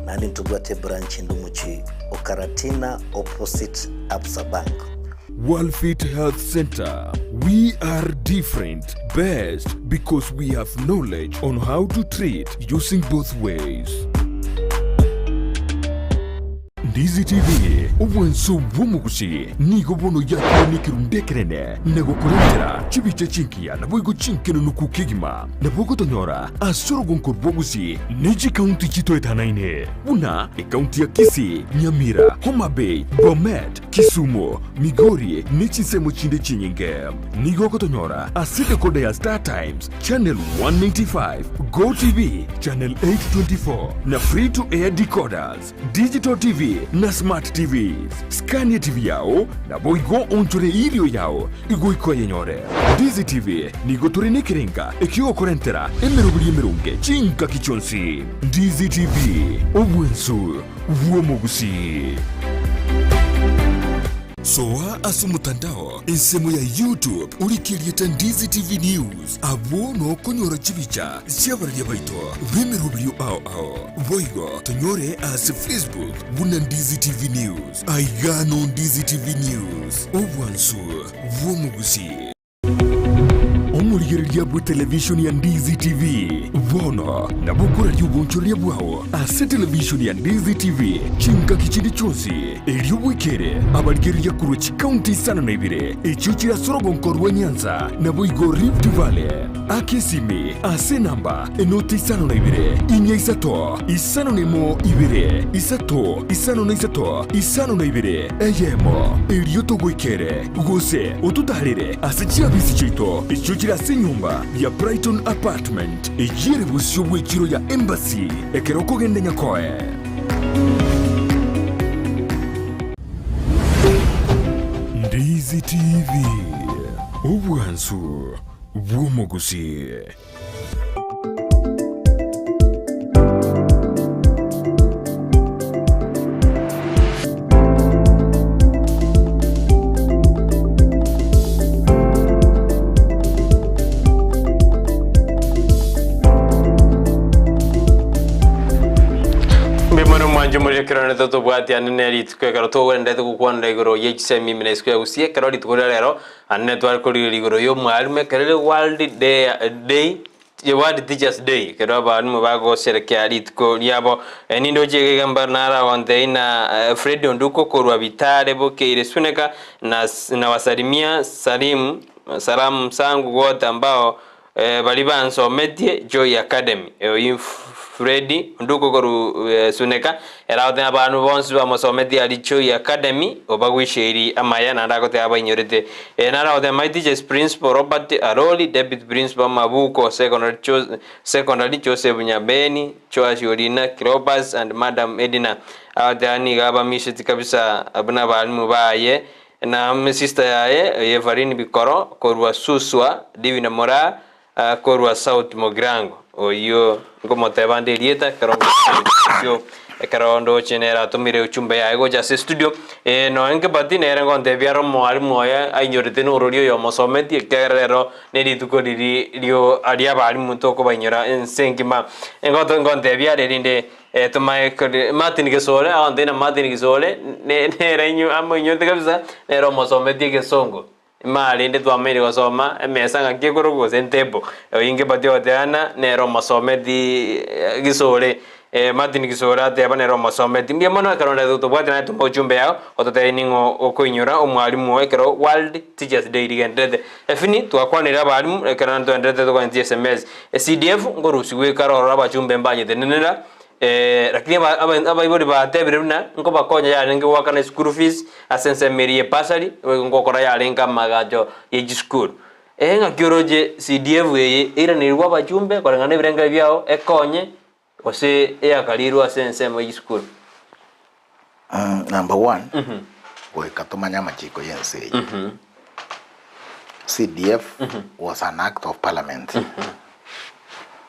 Naende ntobwate ebranch ende omochie o Karatina opposite Absa Bank. Worldfit Health Centre, We are different, best because we have knowledge on how to treat using both ways. Ndizi TV, obwanso bw'omogusi, nigo bono yakire nekerundu ekenene na gokorentera chibicha chingiya naboigo chinkenenuku kegima. Nabo ogotonyora ase orogonko rw'obogusi ne chikaunti chitoetanaine buna ekaunti ya Kisii, Nyamira, Homa Bay, Bomet, Kisumu, Migori ne chinsemo chinde chinyinge. Nigo ogotonyora ase decoder ya Star Times, Channel 195, Go TV, Channel 824 na Free to Air decoders, Digital TV na Smart TVs. Skania TV yao naboigo onchore erio yao igoika oyenyore. Ndizi TV nigo tore nekerenga ekiogokorentera emeroberi emeronge chingaki chionsi. Ndizi TV, obwensu bw'omogusii. Soa ase omotandao ensemo ya YouTube orike erieta Ndizi TV News, abwo nokonyora chibicha chi'abararia baito b'emeroberio ao ao. Boigo tonyore ase Facebook buna Ndizi TV News. Aiga no Ndizi TV News, obwansu bw'omogusii. Omorigereria bw'etelevishoni ya Ndizi TV bono nabo okoraria obonchoreria bwao ase televishoni ya Ndizi TV chingaki chinde chionsi, erio bwekere abarigereria korwa chikaunti isano na ibere echio chire ase orogonko rwa Nyanza naboigo Rift Valley. Aka esimi ase enamba enoti isano na ibere, inya isato, isano na emo ibere, isato, isano na isato, isano na ibere, eyemo, erio togoikere, gose ototaarere ase chiabisi chiaito echio chire ase enyomba ya Brighton Apartment, eyio ere bosio bw'echiro ya Embassy, ekero okogenda Nyakoe. Ndizi TV, obwansu bw'omogusii. Mbimore mwanche more ekero nete tobwatiane ne rituko ekero togenderete gokwanera igoro ye chisemi ime na isiko ya gusii ekero rituko ria rero Naende netware korigereria igoro y'omwalimu ekero ere World Day Day World Teachers Day ekero abalimu bagosherekea rituko riabo. Eh, nindoche iga iga mbaro naragontebia na eh, Fred Onduko korwa Bitare Bokeire Suneka na nawasalimia Salim salamu sangu wote ambao Eh, baria bansometie Joy Academy, oyio Fred Onduko korwa Suneka, ere agotebia abanto bonsi bamosometie aria Joy Academy, obagoicheiri amaya naende agoteba abainyorete. Eh, naro agoteba my teacher is Principal Robert Arori, Deputy Principal Mabuko Secondary, Jo- Secondary Joseph Nyabeni, Joash Orina, Cleopas and Madam Edina. Agoteba nigo abamiseti kabisa buna abalimu baye, Na sister yaye Evarine Bikoro korwa Suswa, Divina Moraa korwa South Mugirango, oyio nkomoteba nde erieta ekero ngosio ekero ndoche nere atomire ujumbe yaye gocha ase studio. Eh, nonya Nkebati nere ngontebia are omwalimu oye ainyorete norori oyo omosometie ekiagera rero nerituko riri rio aria abalimu tokobainyora ense engima. Ngoto ngontebia are erinde Tomae kori Martin Gesore, agontebia ng'a Martin Gesore ne nere inwe amoinyorete kabisa, nere omosometie egesongo. Imaa rende twamaire gosoma emesa ng'aki ekorokwa gose entable, oyio Nkebati ogoteba ng'a nere omosometi Gisore, Martin Gisore ateba nere omosometi. Mbuya mono ekero onde tobwate naye toma ujumbe yao, ototebie ning'o okoinyora omwalimu oo ekero World Teachers Day rigenderete. Efini twakwanire abalimu ekero naende toenderete tokoentia sms. CDF nkorusigwa ekare ororo abachumbe mbanyetenenera lakini abaibori batebire buna nkobakonya yarenge goakana eschool fees ase ensemo eria ye bursary ngokora yarenge amagacho ye chisukuru. Ng'aki oroche CDF eye eiranerigwe abachumbe koreng'ana na ebirengererio biao ekonye gose eyakarirwe ase ensemo ye chisukuru? Number one, goika tomanye amachiko y'ense eye. CDF was an act of parliament.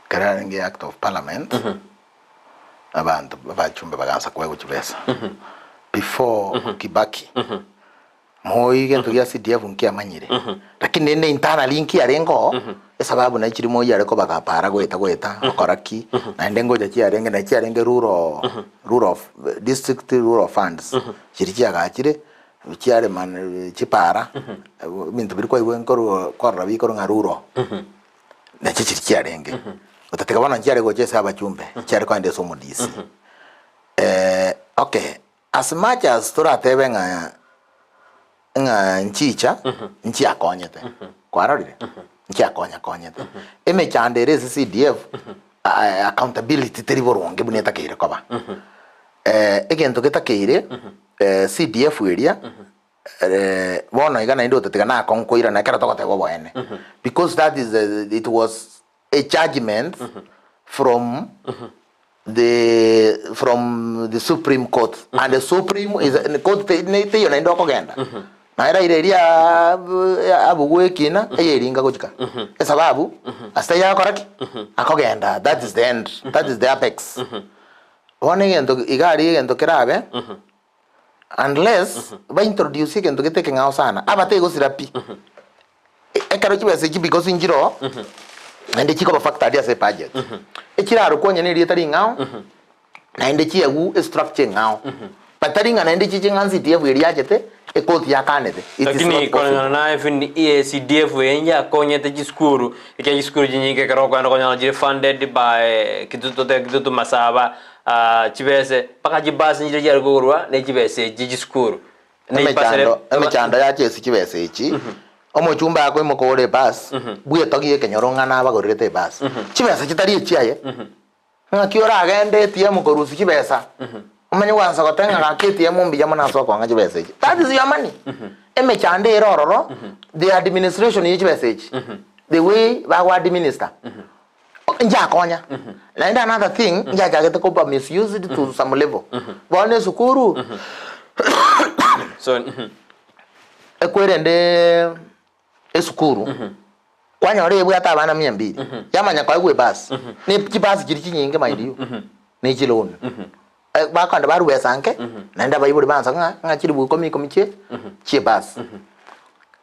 Ekero yarenge act of parliament, abanto abachumbe bagansa koegwa chibesa. Before Kibaki, Moi gento gia CDF nkiamanyire, lakini rende internally nkiarenge oo, esababu naye chiri moi are kobaga para goeta goeta gokora ki, naende ngocha chiarenge naye chiarenge rural rural district rural funds, chiria chiagachire chiarema chipara, ebinto biria kwaigwa nkorwa korora bikorwa ng'a rural, nachio chiria chiarenge. Gotatiga bono nchiare gocha ase abachumbe, chiare kogenda ase omodc. Okay. As much as toratebe ng'a ng'a nchicha nchiakonyete, kwarorire? Nchiakonyakonyete. Emechando ere ase CDF, accountability teri boronge buna etakeire koba. Egento getakeire, CDF eria, bono iga naende otatiga nakong'u koirana ekero togoteba oboene, because that is the it was a judgement from the from the supreme court and the supreme is court te- ne- teiyo naende okogenda naye raira eria abugwe ekina eyeringa gochika esababu ase taiyo agokora ki akogenda that is the end that is the apex bono egento iga aria egento kerabe. Unless ba introduce egento gete ekeng'ao sana, abategosira pi. Ekero chibesa echi because nchiroo, naende chikoba factored ase ebudget. Echirarokwa onye na erieta ring'ao, naende chiegwu estructure eng'ao. But tari ng'a naende chiche ng'a CDF eria yachete, ekoti yakanete. It is Lakini not possible. koreng'ana na FN CDF eye yakonyete chisukuru, ekiagera chisukuru chinyinge ekero okogenda okonyora chire funded by kitutu tote kitutu masaba chibese, mpaka chibasi nchire chiare kogorwa ne chibesa echi chisukuru. Ne Emechando ipasere- emechando yacha ase chibesa echi, omochumba akoimoka ogore ebus, bwetogie ekenyoro ng'a nabagorerete ebus. Chibesa chitari echiaye, ng'aki oragende ATM korusia chibesa, omanye gwansa goteba ng'a gaki ATM mbuya mono ase okong'a chibesa echi. That is your money. Emechando ere ororo, the administration ye chibesa echi, the way bago administer, nchakonya. Naende another thing, nchachagete koba misused to some level. Bono esukuru, So, ekwerende esukuru, kwanyora ebwate abana mia mbili, yamanya koegwa ebus, ne chibus chiria chinyinge mind you, ne chiloan. Bakoenda barwa besa nke, naende abaibori bansa ng'a ng'a chilifu ikomi ikomi chie chiebus.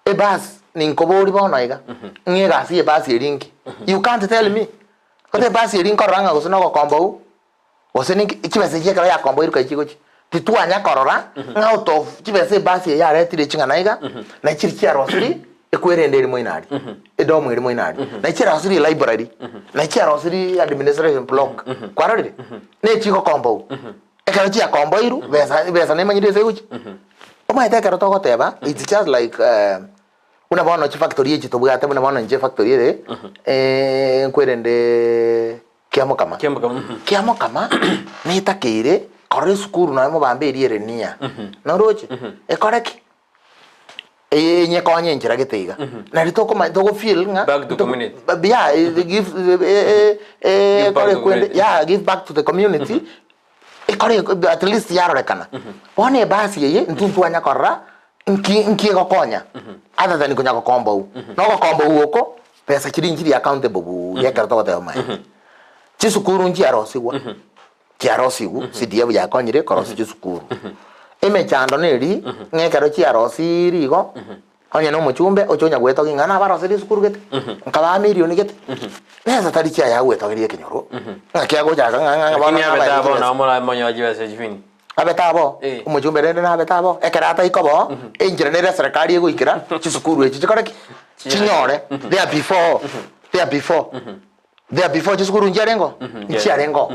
Ebus ninkoboria bono iga, ng'a egasi ya ebus eria inki? You can't tell me. Gose ebus eria nkorora ng'a gose nogokombowu, gose ninki, chibesa echi ekero yakomboirwe kai chigochia. Titwanya korora ng'a out of chibesa ebus eye yaretire ching'ana iga, nachi chiria chiarosirie ekwerende ere moino aria, edomu ere moino aria, nachi chiarosirie elibrary, nachi chiarosirie administration block, kwarorire? Nechigokombowu. Ekero chiakomboirwe, besa besa nemanyire ase egochia. Omanyete ekero togoteba, it's just like buna bono chifactory echi tobwate buna bono inche efactory ere, nkwerendeee Kiamokama. Kiamokama, mhm. Kiamokama netakeire korora esukuru nonya mobambe eria ere near. Noroche? Ekore ki? Eye enyekonye enchera gete iga. Nari tokoma togo feel ng'a Back to community. Yeah, it give eh eh Give back ekore to kwende community. yeah, give back to the community. Ekore at least yarorekana. Bono ebasi eye intwe ntwanya korora nki nki egokonya other than konya gokombowu. Na ogokombowu oko besa chiria nchiri accountable buya ekero togoteba amaene. Chisukuru nchiarosigwa, chiarosigwu CDF yakonyire korosia chisukuru. Emechando neri ng'a ekero chiarosiiri igo, onye na omochumbe oche onya gwetogia ng'a nabaroserie esukuru gete, nkabaa milioni gete, besa tari chiaye agwetogeria ekenyoro, ng'aki agochaka ng'a ng'a bono Lakini abete nabaeire abo chibesa. nabo moramonyore chibesa chibini. Abete abo, Eh. omochumbe rende nabete abo, ekero ataika bo, enchera nere eserekari egoikera, chisukuru echi chikore ki? Chinyore, there before, there before, there before chisukuru nchiarengo? Nchiarengo.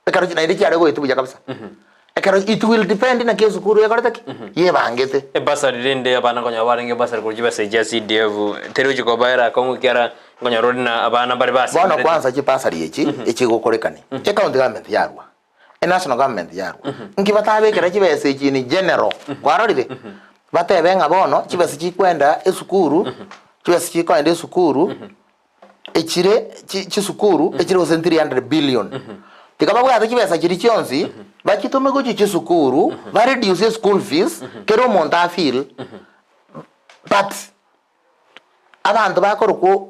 Ekero chi naende chiare goetwa buya kabisa. Ekero it will depend naki esukuru ekorete ki? Yebangete. Ebasari rende abana nkonya barenge ebasari korwa chibesa echi chia CDF, teri gochia kobaera akong'u ekiagera nkonyora ore na abana mbare Bono basemereti. kwanza chibasari echi, echigokorekani, ecounty government yarwa, Enational government yarwa. Nki batabekera chibesa echi in general, kwarorire? Batebe ng'a bono chibesa chikwenda esukuru, chibesa chikoenda esukuru, echire chi chisukuru echire gose 300 billion. Tiga babwate chibesa chiria chionsi, bachitome gochia chisukuru, ba reduce eschool fees, kera omonto a feel, but abanto bakorokwa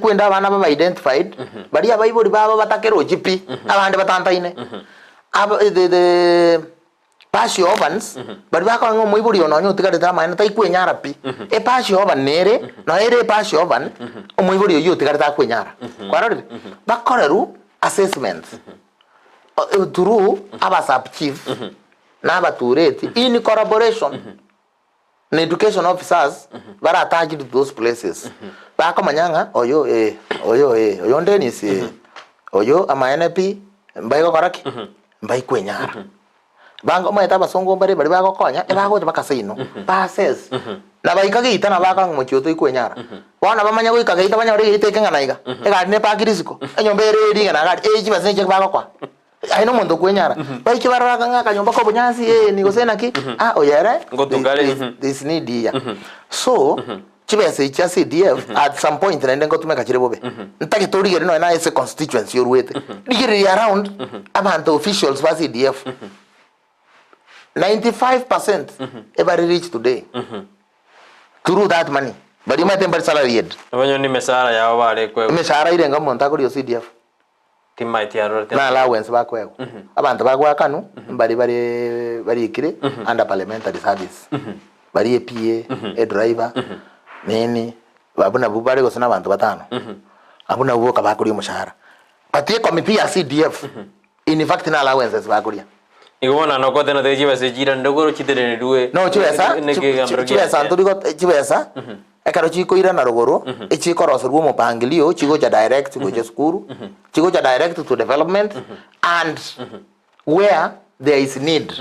kwenda abana babe identified, baria abaibori babo batakerochi pi, abande batantaine. Aba the the partial orphans, baria bakora ng'a omoibori oyo nonye otigarete amaene taikwenyara pi, e partial orphan nere, nonya ere e partial orphan, omoibori oyio otigarete akwenyara. Kwarorire? Bakorerwa assessments through aba sub chief na abatureti in collaboration. Na education officers bare attached to those places bakomanya ng'a oyo eh, oyo eh, oyo Dennis eh, oyo amaene pi mbaigokora ki? Mbaikwenyara. Bango omanyete abasongo mbare baria bagokonya ebagocha mpaka seino ba assess na baika geita nabo bakora ng'a omochie oyo toikwenyara. Bono bamanye goika geita banyore egeita eke ng'a naiga, egari nepakire isiko, enyomba ere eri ng'a nagari, eh chibesa nichio bagokoa. Aye nomonto okwenyara. Baike barore ng'a akanyomba k'obonyansi ee ni gose naki, ah oyo ere Ngotuka are, there is need here. So, chibesa echi chia CDF at some point naende ngotumeka chire bobe. Ntagete origererie nonye naye ase constituency orwete, rigereria around abanto officials ba CDF, 95% ebare rich today through that money. Baria omanyete mbare salaried. Abanyoni emesara yabo bare koegwa. Emeshahara irenga omonto akoria o CDF? Timaeti arorete. Na allowance bakoegwa. Abanto bagoakanwa mbari bare barikire under parliamentary service. Bari e PA, e driver, nini, abwo nabwo bare gose na abanto batano. Abwo nabwo boka bakoria omoshahara. But ecommittee ya CDF, in fact na allowances bakoria. Igo bono nokote notebe chibesa chiirande igoro chitenenerwe No chibesa, nekegambero chibesa giaye. ntori got chibesa, ekero chikoirana rogoro, echikoroserwa omopangilio, chigocha direct gocha esukuru, chigocha direct to development, and where there is need.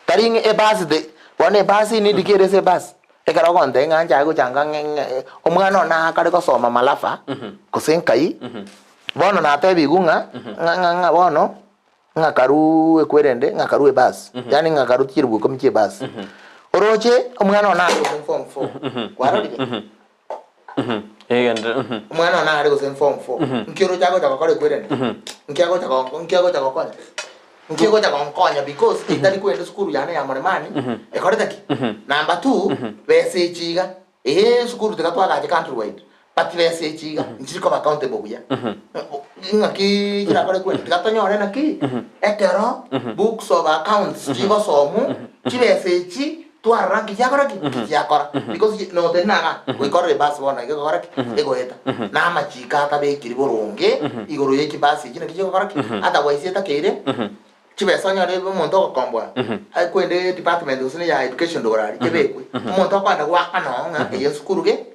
Tari ng'a ebasi the bono ebasi need ki ere ase ebasi? Ekero ogontebia ng'a nchake gochanga ng'a ng'a omwana one akare gosoma malafa, gose nkai, bono natebigwe ng'a ng'a ng'a ng'a bono. Ng'a karue ekwerende, ng'a karue ebasi, yaani ng'a karue chilifu ikomi chia ebasi. Oroche omwana one are gose form four, kwarorire? Omwana one are gose form four, nki oroche agocha gokora ekwerende? Nki agocha go nki agocha gokonya? Nki egocha gonkonya because etari kwenda esukuru yane ya Mlimani, ekorete ki? Number two, besa echi iga. Eeh esukuru tiga twagache country wide but besa echi iga nchiri koba accountable buya ng'aki chirakore kweri tiga tonyore naki ekero books of accounts chigosomwa chibesa echi twarora nki chiakora ki nki chiakora because chi notari naga goika orore ebasi bono iga egokora ki egoeta na amachiko atabekiri boronge igoro ye chibasi echi naki chigokora ki otherwise etakeire. Chibesa onyore ebe omonto ogokomboa, aye kwende department gose ne ya education igoro aria, ebekwe. Omonto okoenda goakana oo ng'a eye esukuru ge,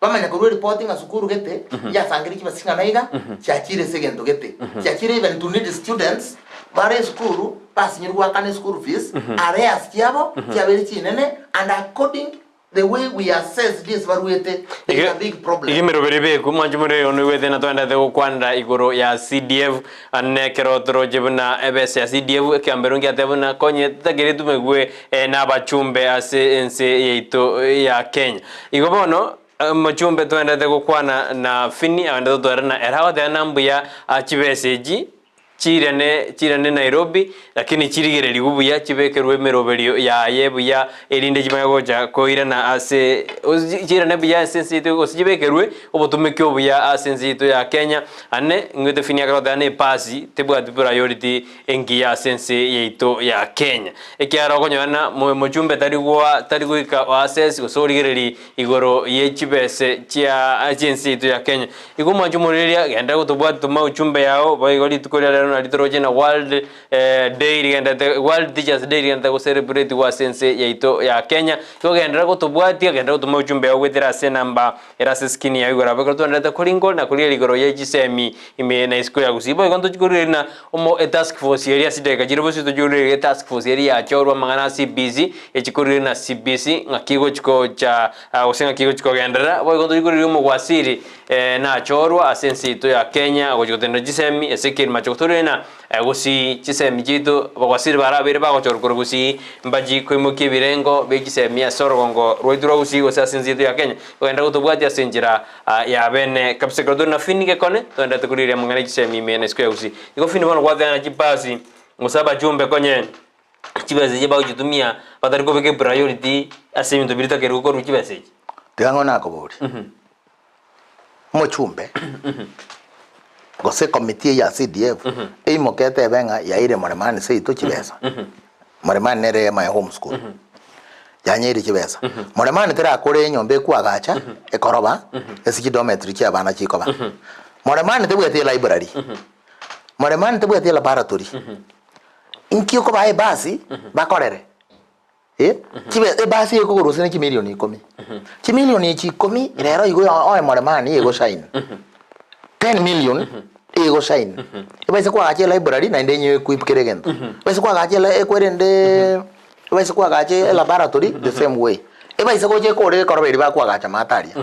bamanya korwa eripoti ng'a sukuru gete, yasangereire chibesa ching'ana iga, chiachire ase egento gete. Chiachire even to need students, bare esukuru, basinyirwe goakana eschool fees, arrears chiabo, chiabeire chinene, and according The way we assess this baruete there is a big problem. Iga emeroberi ebekwe mwanche more onoigwete na twendete gokwanera igoro ya CDF ane ekero toroche buna ebesa ya CDF ekiambero ngiateba buna konye totagere tumegwe na abachumbe ase ense yaito ya Kenya. Igo bono omochumbe twendete gokwana na Finny aende totware na ere agoteba na mbuya chibesa echi Chiirane chiirane Nairobi, lakini chirigererigwe buya chibekerwe emeroberio yaye buya, erinde chimanye gocha koirana ase chiirane buya ase ense yaito gose chibekerwe obotomeki obuya ase ense yaito ya Kenya. Ane ng'wete Finny akagoteba na epasi tebwati priority engiya ase ense yaito ya Kenya. Ekiagera okonyora na mochumbe tari goa tari goika oassess gose origererie igoro ye chibese chia chi'ense yaito ya Kenya. Igo omwanche omorigereria, genda gotobwati toma uchumbe yao, boigo rituko ria rero nario toroche na World Day rigenderete World Teachers Day rigenderete goserebretigwa ase ense yaito ya Kenya. Igo genderera gotobwatia, genderera gotoma uchumbe yao goetera ase enamba ere ase eskrini yao igoro abwo ekero twenderete koringora na korigereria igoro ye chisemi ime na isiko ya Gusii. Boigo ntochi korigereria na omo etask force eria ase chidakika chire bosio tochi korigereria etask force eria yachorwa amang'ana a CBC, echi korigereria na CBC ng'aki egochi gocha gose ng'aki egochi kogenderera. Boigo ntochi korigereria omogwasiri nachorwa ase ense yaito ya Kenya ogochi gotenena chisemi ase ekerima chigotorigereria na gusii chisemi chiaito abagwasiri barabeire bagochorwa korwa gusii mbachi koimokia ebirengo bie chisemi ase orogongo rwaito rwa gusii gose ase ense yaito ya Kenya. Kogenda gotobwatia ase enchera ya bene kabisa ekero tore na Fini gekone togenderete korigereria amang'ana e chisemi ime na isiko ya gusii. Igo Fini bono gwateba chipasi gose abachumbe konye chibesa echi bagochitumia batari kobeka epriority ase ebinto biria bitakeire gokorwa chibesa echi. Tiga ng'o nakoboria, omochumbe gose ecommittee eye ya CDF eimoke etebe ng'a yaeire Mlimani seito chibesa, Mlimani nere my home school, yanyeire chibesa. Mlimani terakore enyomba ekwagacha ekoroba ase chidormitory chia abana chikoba. Mlimani tebwati elibrary, Mlimani tebwati elaboratory. Inki okobaa ebasi bakorere? Eh, chibe ebasi ekogorwa ase ne chimilioni ikomi. Chimilioni echi ikomi rero igo oe Mlimani egoshine. 10 million egoshine. Ebaise koagacha elibrary naende enye equip kera egento. Ebaise koagacha ele ekwerende ebaise koagacha elaboratory the same way. Ebaise gocha ekore ekoroba eria bakoagacha maate aria.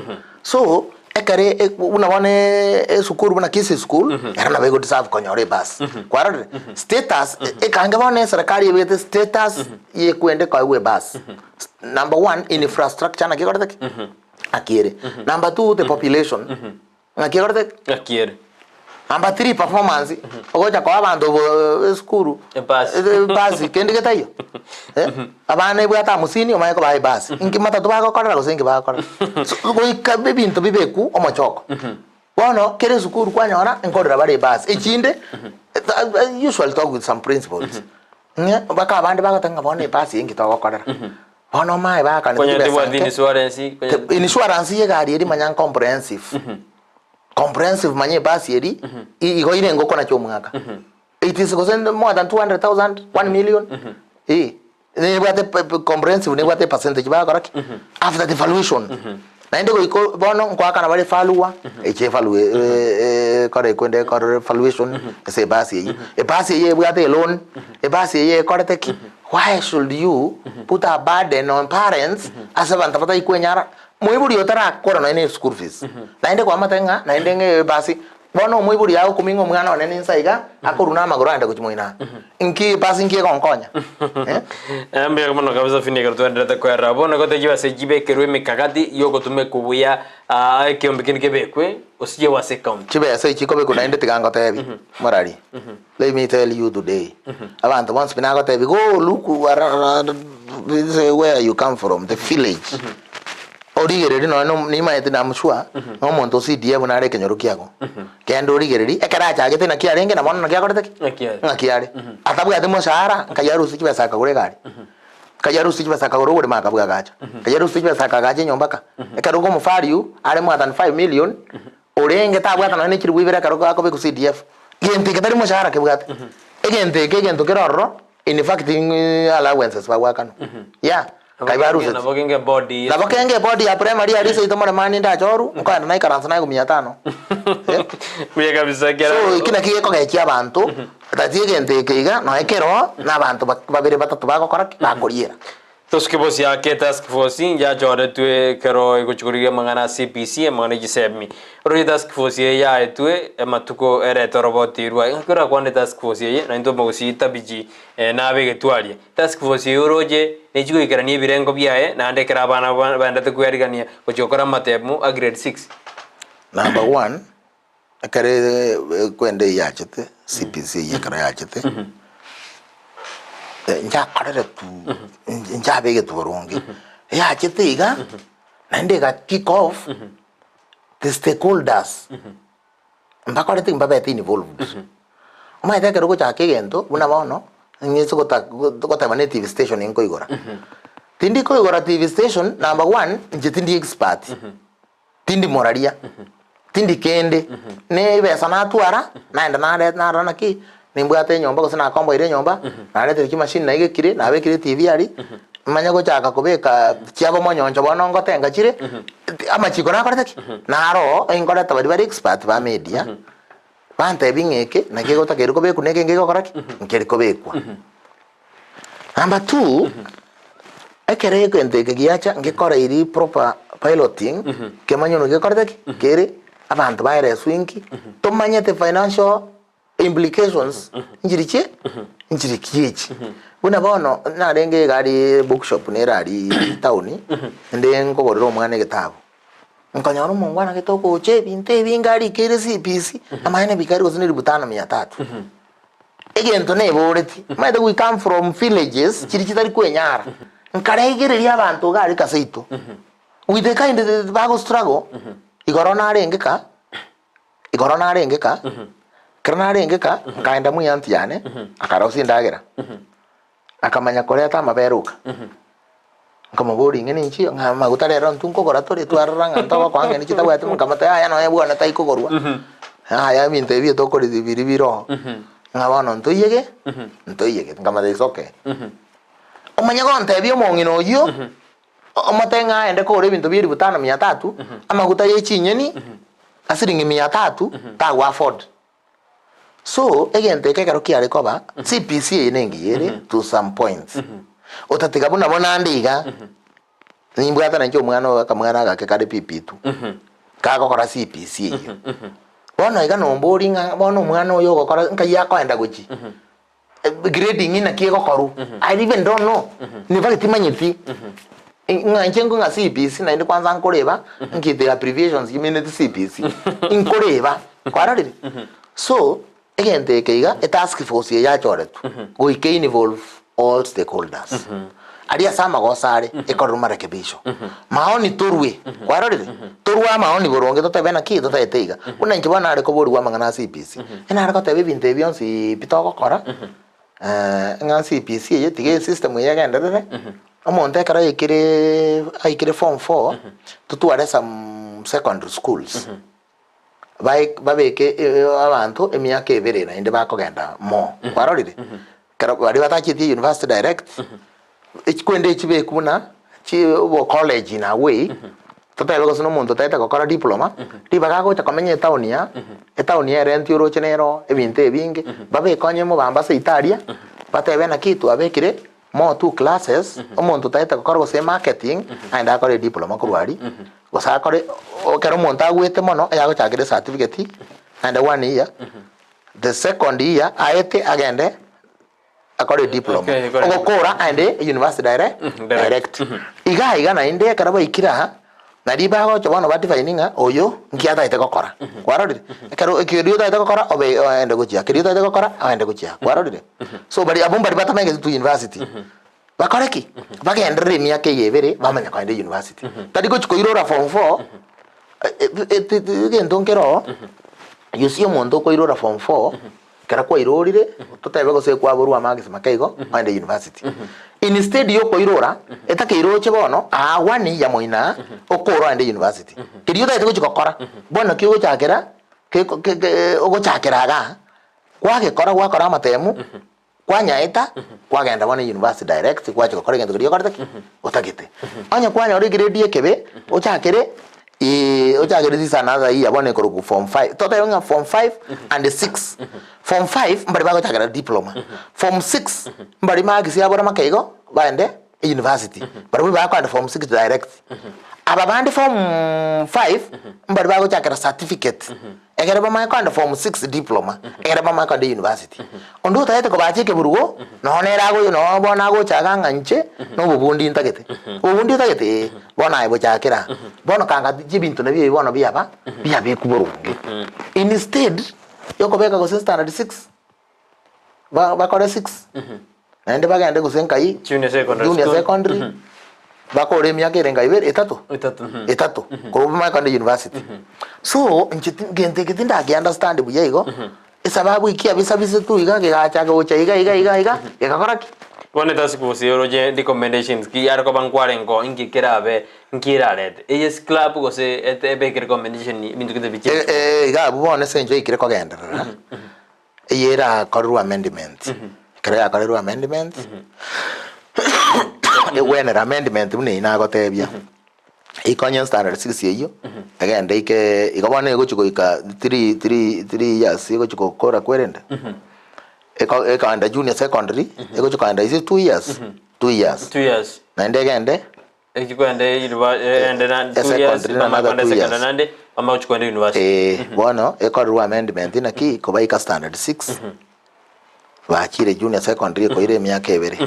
So, ekere e buna bono esukuru buna Kisii school, ero nabo ego deserve konyora ebasi. Kwarorire? Status, ekange bono eserekari ebegete status ya ekwende koegwa ebasi. Number one, infrastructure naki ekorete ki? Naki ere. Number two, the population, naki ekorete ki? Naki ere. Number three, performance, ogocha koa abanto esukuru Ebasi. ebasi kende getaiyo eh, abana ebwate hamsini omanye kobaa ebasi, inki matatu bagokorera gose inki bagokorera? So goika ebinto bibekwu omochoko. Bono kera esukuru kwanyora nkorera bare ebus, echinde I usually talk with some principals, ng'a mpaka abande bagoteba ng'a bono ebus eye nki togokorera? Bono omaye baakane Konya chibesa tebwati nke. insurance, konya Te- Insurance ya egari eria manya comprehensive. Comprehensive manya ebus eria, i- igo ire engoko nachi omwaka. It is gose more than 200,000, 1 million, eh. Nebwate comprehensive nebwate epercentage bagokora ki? After the valuation. Naende goika bono nkoakana bare falua, eche efalue ekore ekwende ekorere valuation ase ebasi eywo. Ebasi eywo ebwate eloan, ebasi eywo ekorete ki? Why should you put a burden on parents ase abanto batari kwenyara? Moibori otarakora nonye na eschool fees, naende kwamate ng'a naende ng'a ebasi Bono omoibori agokumia ng'a omwana one ninsa iga, akoruna amagoro aende gochia moino aa. Inki basi inki egonkonya? Eh? Mbuya mono kabisa Finney ekero twaenderete koerera bono igo tochie ase chibekerwe emekakati yogotumekwa buya ekeombe kende kebekwe osiche ase ecounty. Chibesa echi chikobekwa naende tiga ngotebi morari let me tell you today abanto bonsi pi nagotebi go look where you come from the village Origererie nonya no nimaete I'm sure na omonto o CDF nare ekenyoro kiago. Genda origererie, ekero achagete naki arenge na bono naki akorete ki? Naki are. Ng'aki are. Atabwati moshahara, nkai arusie chibesa akagora egari. Nkai arusie chibesa akagora oboremo akabua agacha. Nkai arusie chibesa akagacha enyomba ka. Ekero okomovalue, are more than 5 million, orenge tabwate nonya ne chilifu ibere ekero akobekwa CDF. Gento eke tari moshahara kebwate. Egento eke egento kere ororo, in fact allowances bagoakanwa. Yeah. Nkai baruseti. Nabo kenge body. Nabo kenge ebodi ya primary aria seito moremani ndachoru, nkoenda naikaransa naye mia tano. Eh? Buya kabisa kera. So eki naki gekogechia abanto, tati egento eke iga, noe kero, na abanto babere batato bagokora ki? Bakoriera. Tosuke bosi ake task force yachoretwe ekero egochi korigia amang'ana a CBC amang'ana e chisemi. Oroche task force eye yaetwe amatuko erete oroboti rwaye. Ng'aki orakwane task force eye naintwe omogusii tabiji nabe egetwaria. Task force eye oroche nechi goikerania ebirengo biaye naende ekero abana baendete kwearigania gochia gokora amatemu a grade six. Number one, ekero ekwenda eyio yachete, CBC eyio ekero yachete, nchakoreretwe, nchabegetwe boronge, yachete iga, naende ega kick off, the stakeholders mbakorete mbabete involved. Omanyete ekero ogochaka egento buna bono, ng'ise gota goteba ne TV station nkoigora. Tindi koigora TV station, number one, inche tindi expert, tindi moraria, tindi kende, ne ebesa natwara, naenda nare narora naki, nimbwate enyomba gose nakomboire enyomba, naretire chimashini naigekire, nabekire etv aria, manye gochaka kobeka chiabo monyoncho bono ngotenga chire, amachiko nakorete ki? Naro nkoreta baria bare expert ba media, bantebie ng'a eke naki egotakeire kobekwa na eke nkegokora ki? Nkeri kobekwa. Number two, ekero egento eke giacha ngekoreiri proper piloting, kemanye onye gekorete ki? Kere, abanto baereswe inki, tomanyete financial implications nchiri chie nchiri chiechi. Buna bono narenge iga aria bookshop nere aria town, inde nkogorera omwana egetabu, nkonyora omongwana gete ogocha ebinto ebinge arikeire CBC, amaene bikari gose na elifu tano mia tatu. Egento neboreti, omanyete we come from villages chiria chitari kwenyara, nkaregereria abanto iga aria ase aito, with the kind bago struggle, igoro narenge ka. Igoro narenge ka, ekero narenge ka, nkaenda mwa eanti yane, akarosia endagera, akamanya koreta amabere oka. Nkamoboria ing'e ninchi ng'a amaguta rero intwe nkogora tore twarora ng'a ntogokoa ng'a ninchi tabwati nkamotebia yaya nonya bwana taikogorwa, yaya ebinto ebi etokorisia biria bire oo, ng'a bono ntoiyege, ntoiyege, nkamotebia it's okay. Omanye gontebia omong'ina oyio. Omote ng'a aende kogora ebinto bie elifu tano mia tatu, amaguta ye chinyeni a siringi mia tatu, tago afford. So, egento eke ekero kiare koba, CPC eye nengiya ere to some points. Otatiga buna bono ande iga, nimbwate nainche omwana oyo akamwana agake kare PP2, kagokora CPC eyio. Bono iga nombori ng'a bono omwana oyo ogokora nkai akoenda gochia. Grading naki egokorwa I even don't know in fact timanyeti ng'a inche ng'a CBC naende kwanza nkoreba nki the abbreviations chimineti CBC nkoreba kwarorire so egento eke iga etask force eye yachoretwe goika involve all stakeholders. Aria ase amagoso are, ekorerwe marekebisho. Maoni torwe, kwarorire? Torwe amaoni boronge totebe naki totaete iga. Buna inche bono nare koborigwa amang'ana a CBC, enare goteba ebinto ebi bionsi pi togokora, ng'a CBC eye tiga esystem eye egenderere, omonto ekero aikire aikire form four, totware some secondary schools, bae babeke abanto emiaka ebere naende bakogenda more, kwarorire? Ekero baria batacheti university direct, echikwende echibekwe buna chi obo college in a way, totebe gose na omonto otagete gokora diploma, ribaga agocha komenya etown ya, etown ya erent oroche nero ebinto ebinge, babeke onye mobambe ase ita aria, batebe naki twabekire more two classes, omonto otagete gokora gose emarketing, aende akore ediploma korwa aria, gose akore ekero omonto agwete mono, eyagochakera ecertificate, aende one year, The second year aete agende akore diploma Okay, akore ogokora aende university dire direct. direct iga iga naende ekero baikire aha nari bagocha bono ba define ng'a oyo nki atagete gokora kwarorire ekero ekeria otagete gokora obe oende gochia keria otagete gokora oende gochia kwarorire so bari abwo mbari batamanyeti to university bakore ki bagenderere emiaka eye ebere bamanya kogenda university tari gochi koirora form four Egento nkere oo, you see omonto okoirora form four, ekero kwairorire, totebe gose kwaborwa amarks make igo, ogende university. Instead ya okoirora, etakeire oche bono, aa one year moino aa, okore ogende university. Keria otagete gochia gokora, bono ki ogochakera, keko ke ke ogochakera igaa, kwagekora gwakora amatemu, Kwanyaeta, kwagenda bono university direct, gwachia gokora egento keria okorete ki? Otagete. Onye kwanyora egrade ekebe, ochakere ochakere this another year bono ekorokwa form five, totebe ng'a form five and six. Form five mbari bagochakera diploma, form six mbari marks abore make igo, baende university, barabwo bakoenda form six direct. Aba bande form five, mbari bagochakera certificate. Ekero bamanye kogenda form six diploma, ekero bamanye kogenda university. Onde otagete kobacha ekeburugo, nonya nere ago nonya bono agocha iga ng'a inche, na obobundi ntagete. Obobundi otagete eh, bono aye bochakera aa. Bono kanga ebinto nabio ebi bono biaba, biabekwa boronge. Instead, ya okobeka gose standard six, ba bakore six, naende bagende gose nkai, Junior secondary junior school. secondary, bakore emiaka ere nka ibere, etato? Etato, mhm. Etato, korwa bamanye kogenda university. So, inche ti gento eke tindaki understand buya igo, esababu eki abisabisetwe iga gegachaka gocha iga iga iga iga, gegakora ki? Bono etasi oroche recommendations ki are koba nkwarenge inki kerabe nki erarete eye sclap gose ete ebeke recommendation ebinto gete biche Eh, eh, iga abwo bono ase eng'encho yaikire kogenderera, Eye erakorerwe amendment, ekero yakorerwe amendment, egwenere amendment buna eyio nagotebia, ikonye standard six eyio, egende ike igo bono egochi goika three three three years egochi gokora kwerende, eko ekoenda junior secondary, egochi koenda ase two years, two years, Two years. naende egende. Eki kwenda ende na 2 years Secondary na bamanye another kwenda two secondary years. naende bamanye gochia kwenda university. Eh, bono ekorerwa amendment naki kobaika standard six bachire junior secondary ekoira emiaka ebere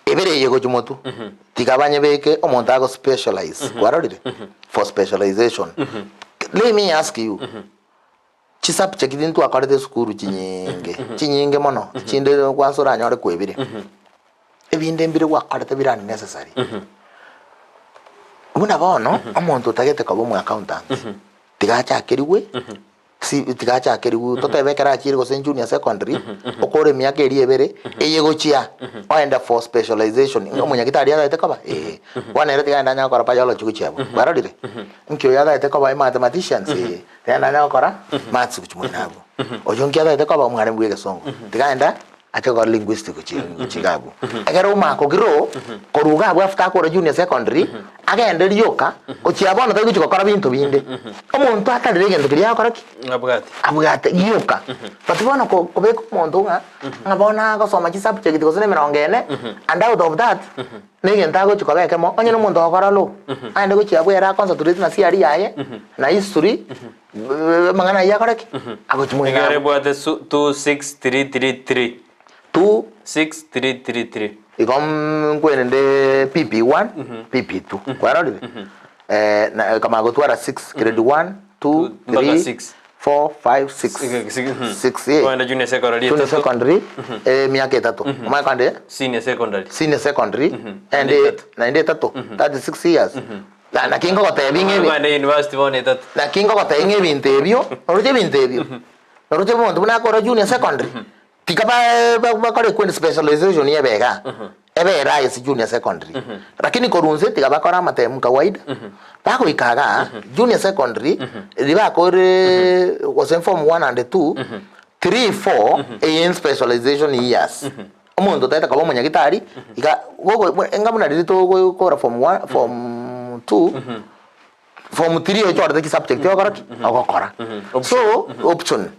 ebere eye gochia motwe tiga banyebeke omonto ago specialize kwarorire for specialization let me ask you chisubject ntwakorete esukuru chinyinge chinyinge mono echinde kwansa oranyore kwebire ebinde mbire gwakorete bire unnecessary buna bono omonto otagete koba omo accountant tiga achakerigwe si tiga achakerigwe totebe ekero achire gose junior secondary okore emiaka eria ebere eye gochia oende for specialization omonyagitari atagete koba eh bono ere tiga aende anyare gokora biology gochia abwo kwarorire nki oyo atagete koba emathematicians eh. Tiga nanye gokora maths gochia moino abwo. Oyo nki atagete koba omwalimu bwa egesongo. Tiga aende ache gokora linguistic gochia gochia iga abwo. Ekero omwaka okire korwa iga abwo after akore junior secondary, agende rioka gochia bono tari gochia gokora binto binde. Omonto atarire egento keria agokora ki? Abwate. Abwate rioka. But bono ko kobeka omonto ng'a ng'a bono agosoma chisubject gose na emerongo ene, and out of that, Na egento agochia koba ekemo, onye nomonto ogokora law, aende gochia abwo ere aconcentrate na theory yaye, na history, amang'ana ayio akore ki? Agochia moino Ekero abwo. ebwate su 26333. Two. 6333. Igo nkwenende PP one, PP two, kwarorire? Na ekamanya gotwara six, grade one, two, Mpaka three, six. 4, 5, 6. 6, eh. Kwenda junior secondary Junior etato. secondary, emiaka etato. Omanye kwande Senior secondary. senior secondary, and Naende etato. naende etato, 36 years. Na naki ngogotebi ng'a ebi- Kwenda university bono etato. naki ngogotebi ng'a ebinto ebio, oroche ebinto ebio, oroche omonto buna akore junior secondary, Tiga bakore kwendi specialization ebe igaa, ebe rahisi junior secondary. Lakini korwa inse tiga bakore amatemu kawaida, bagoika igaa junior secondary, riria bakorire gose form one and two, three, four, eye specialization years. Omonto otaete koba omonyagitari, iga gogo enga buna riria togokora form one, form two, Form 3 ochorete chisubject ogokora ki? Ogokora. So, option.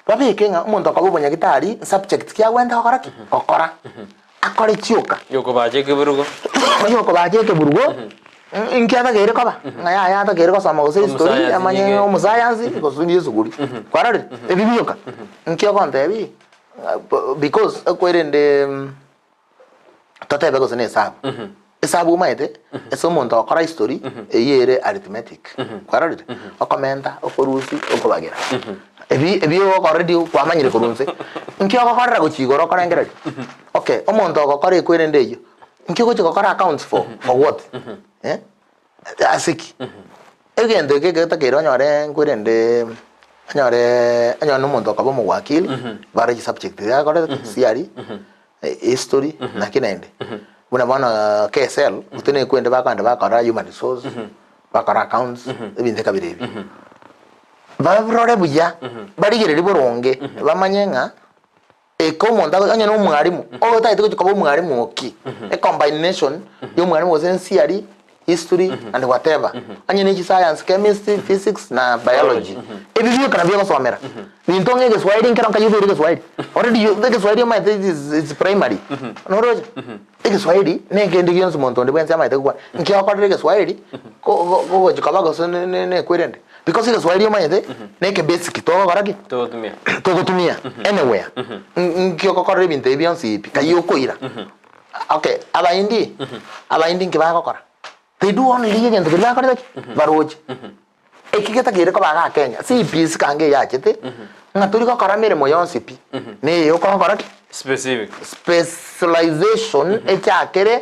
Babeke ng'a omonto akoba omonyagitari, subject ki agwenerete gokora ki? Gokora. Akore chioka. Yokobacha ekeburugo. Yokobacha ekeburugo, inki atakeire koba? Ng'a yaya atakeire gosoma gose history, Omosayansi amanye nigo. omosayansi, gose niye esuguri. Kwarorire? Ebi bioka. Nki ogontebia? Ng'a because ekwerende. Totebe gose nesabu. Esabu omanyete, ase omonto ogokora history, eyio ere arithmetic. Kwarorire? Okomenta, okorusia, okobagera. Ebi ebi already kwamanyire korwa inse. Nki ogokorera gochia igoro okorengereria? Okay, omonto ogokora ekwerende eyio, nki ogochia gokora accounts for? For what? Eh, ase ki? Egento eke getakeire onyore nkwerende onyore onyore na omonto okoba omowakili, bare chisubject iga akorete, CRE. History naki naende buna bono KSL gose na ekwende bakogenda bakora human resource bakora accounts ebinto eka bire ebi. Barore buya barigererie boronge bamanye ng'a eke omonto ago onye na omwalimu otagete gochia koba omwalimu oki ecombination ya omwalimu gose nsiari history and whatever onye ne chiscience chemistry, physics na biology ebi bioka nabio ogosomera binto ng'a egeswahili nkero nkaye obeire egeswahili already you egeswahili omanyete it is it's primary noroche egeswahili na ekende gionsi monto onde bwensi amanyete gokwana nki okorera egeswahili ko- go- gogochi koba gose ne- ne- nekwerende because egeswahili omanyete na eke basic togokora ki Togotumia. togotumia anywhere nki ogokorera ebinto ebi bionsi pi kai okoira. Okay, abaindi, abaindi nki bagokora? They do only egento keria bakorete ki? Baroche. Eki getakeire koba igaa Kenya, CPC kange eyachete, ng'a tori gokora meremo yonsi pi, na eye okogokora ki? Specific. Specialization echakere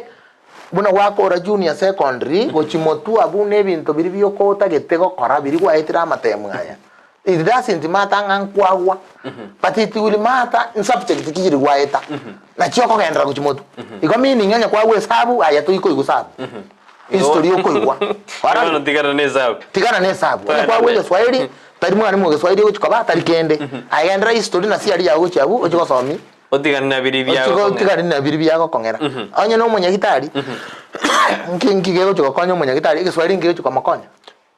buna gwakora junior secondary gochia motwe abwo na ebinto biria bioka otagete gokora biria gwaetire amatemu aya. It doesn't matter ng'a nkwagwa, but it will matter nsubject ki chiri gwaeta, nachi okogenderera gochia motwe. Igo meaning onye kwagwa esabu, aye toikoigwa sabu, history okoigwa. Bono Kwarorire? tigana na esabu. Tigana na esabu. Onye Twagenda kwagwa mbere. egeswahili, tari mwalimu o geswahili ogochia koba, tari kende. Aye genderera history na siari yago gochia abwo, ochie gosomia. Otigane na biria Ochie biagokong'era. otigane na biria biagokong'era. Onye na omonyagitari, nki nki kegochia gokonya omonyagitari, egeswahili nki kegochia komokonya?